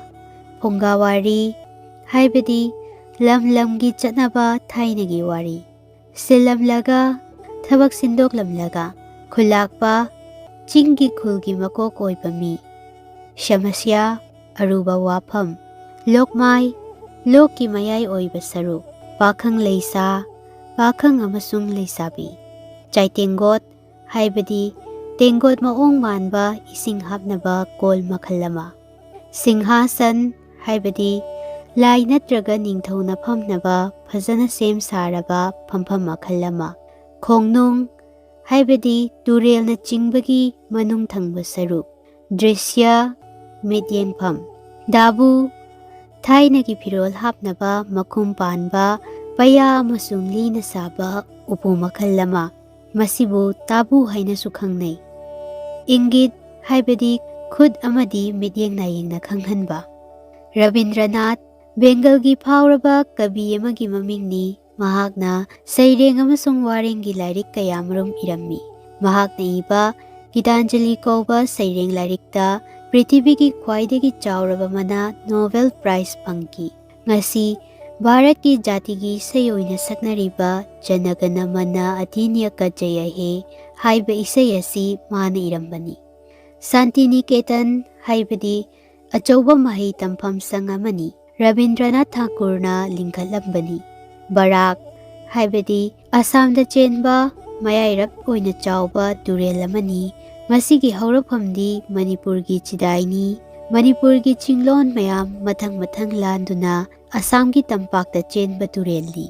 ꯐꯨꯡꯒꯥꯋꯥꯔꯤ ꯍꯥꯏꯕꯗꯤ ꯂꯝ ꯂꯝꯒꯤ ꯆꯠꯅꯕ ꯊꯥꯏꯅꯒꯤ ꯋꯥꯔꯤ꯫ ꯁꯤꯜꯂꯝꯂꯒ, ꯊꯕꯛ ꯁꯤꯟꯗꯣꯛꯂꯝꯂꯒ꯫ ꯈꯨꯜꯂꯥꯛꯄ, ꯆꯤꯡꯒꯤ ꯈꯨꯜꯒꯤ ꯃꯀꯣꯛ ꯑꯣꯏꯕ ꯃꯤ꯫ ꯁꯃꯁ꯭ꯌꯥ, ꯑꯔꯨꯕ ꯋꯥꯐꯝ꯫ ꯂꯣꯛꯃꯥꯏ, ꯂꯣꯛꯀꯤ ꯃꯌꯥꯏ ꯑꯣꯏꯕ ꯁꯔꯨꯛ꯫ ꯄꯥꯈꯪ ꯂꯩꯁꯥ, ꯄꯥꯈꯪ ꯑꯃꯁꯨꯡ ꯂꯩꯁꯥꯕꯤ꯫ ꯆꯥꯏꯇꯦꯡꯒꯣꯠ ꯍꯥꯏꯕꯗꯤ ꯇꯦꯡꯒꯣꯠ ꯃꯑꯣꯡ ꯃꯥꯟꯕ ꯏꯁꯤꯡ ꯍꯥꯞꯅꯕ ꯀꯣꯜ ꯃꯈꯜ ꯑꯃ꯫ ꯁꯤꯡꯍꯥꯁꯟ ꯍꯥꯏꯕꯗꯤ ꯂꯥꯏ ꯅꯠꯇ꯭ꯔꯒ ꯅꯤꯡꯊꯧꯅ ꯐꯝꯅꯕ ꯐꯖꯅ ꯁꯦꯝ ꯁꯥꯔꯕ ꯐꯝꯐꯝ ꯃꯈꯜ ꯑꯃ꯫ ꯈꯣꯡꯅꯨꯡ ꯍꯥꯏꯕꯗꯤ ꯇꯨꯔꯦꯜꯅ ꯆꯤꯡꯕꯒꯤ ꯃꯅꯨꯡ ꯊꯪꯕ ꯁꯔꯨꯛ꯫ ꯗ꯭ꯔꯤꯁ꯭ꯌ, ꯃꯤꯠꯌꯦꯡꯐꯝ꯫ ꯗꯥꯕꯨ, ꯊꯥꯏꯅꯒꯤ ꯐꯤꯔꯣꯜ ꯍꯥꯞꯅꯕ ꯃꯈꯨꯝ ꯄꯥꯟꯕ ꯄꯩꯌꯥ ꯑꯃꯁꯨꯡ ꯂꯤꯅ ꯁꯥꯕ ꯎꯄꯨ ꯃꯈꯜ ꯑꯃ꯫ ꯃꯁꯤꯕꯨ ꯇꯥꯕꯨ ꯍꯥꯏꯅꯁꯨ ꯈꯪꯅꯩ꯫ ꯏꯪꯒꯤꯠ ꯍꯥꯏꯕꯗꯤ ꯈꯨꯠ ꯑꯃꯗꯤ ꯃꯤꯠꯌꯦꯡ ꯅꯥꯌꯦꯡꯅ ꯈꯪꯍꯟꯕ꯫ ꯔꯕꯤꯟꯗ꯭ꯔꯅꯥꯊ ꯕꯦꯡꯒꯜꯒꯤ ꯐꯥꯎꯔꯕ ꯀꯕꯤ ꯑꯃꯒꯤ ꯃꯃꯤꯡꯅꯤ꯫ ꯃꯍꯥꯛꯅ ꯁꯩꯔꯦꯡ ꯑꯃꯁꯨꯡ ꯋꯥꯔꯦꯡꯒꯤ ꯂꯥꯏꯔꯤꯛ ꯀꯌꯥꯃꯔꯨꯝ ꯏꯔꯝꯃꯤ꯫ ꯃꯍꯥꯛꯅ ꯏꯕ ꯒꯤꯇꯥꯟꯖꯂꯤ ꯀꯧꯕ ꯁꯩꯔꯦꯡ ꯂꯥꯏꯔꯤꯛꯇ ꯄ꯭ꯔꯤꯊꯤꯕꯤꯒꯤ ꯈ꯭ꯋꯥꯏꯗꯒꯤ ꯆꯥꯎꯔꯕ ꯃꯅꯥ ꯅꯣꯕꯦꯜ ꯄ꯭ꯔꯥꯏꯖ ꯐꯪꯈꯤ꯫ ꯉꯁꯤ ꯚꯥꯔꯠꯀꯤ ꯖꯥꯇꯤꯒꯤ ꯏꯁꯩ ꯑꯣꯏꯅ ꯁꯛꯅꯔꯤꯕ ꯖꯅꯒꯅ ꯃꯅ ꯑꯙꯤꯅ꯭ꯌ ꯀꯖꯌ ꯍꯦ ꯍꯥꯏꯕ ꯏꯁꯩ ꯑꯁꯤ ꯃꯥꯅ ꯏꯔꯝꯕꯅꯤ꯫ ꯁꯥꯟꯇꯤꯅꯤꯀꯦꯇꯟ ꯍꯥꯏꯕꯗꯤ ꯑꯆꯧꯕ ꯃꯍꯩ ꯇꯝꯐꯝ ꯁꯪ ꯑꯃꯅꯤ꯫ ꯔꯕꯤꯟꯗ꯭ꯔꯅꯥꯊ ꯊꯥꯀꯨꯔꯅ ꯂꯤꯡꯈꯠꯂꯝꯕꯅꯤ꯫ ꯕꯔꯥꯛ ꯍꯥꯏꯕꯗꯤ ꯑꯁꯥꯝꯗ ꯆꯦꯟꯕ ꯃꯌꯥꯏꯔꯞ ꯑꯣꯏꯅ ꯆꯥꯎꯕ ꯇꯨꯔꯦꯜ ꯑꯃꯅꯤ꯫ ꯃꯁꯤꯒꯤ ꯍꯧꯔꯛꯐꯝꯗꯤ ꯃꯅꯤꯄꯨꯔꯒꯤ ꯆꯤꯗꯥꯏꯅꯤ꯫ ꯃꯅꯤꯄꯨꯔꯒꯤ ꯆꯤꯡꯂꯣꯟ ꯃꯌꯥꯝ ꯃꯊꯪ ꯃꯊꯪ ꯂꯥꯟꯗꯨꯅ ꯑꯁꯥꯝꯒꯤ ꯇꯝꯄꯥꯛꯇ ꯆꯦꯟꯕ ꯇꯨꯔꯦꯜꯅꯤ꯫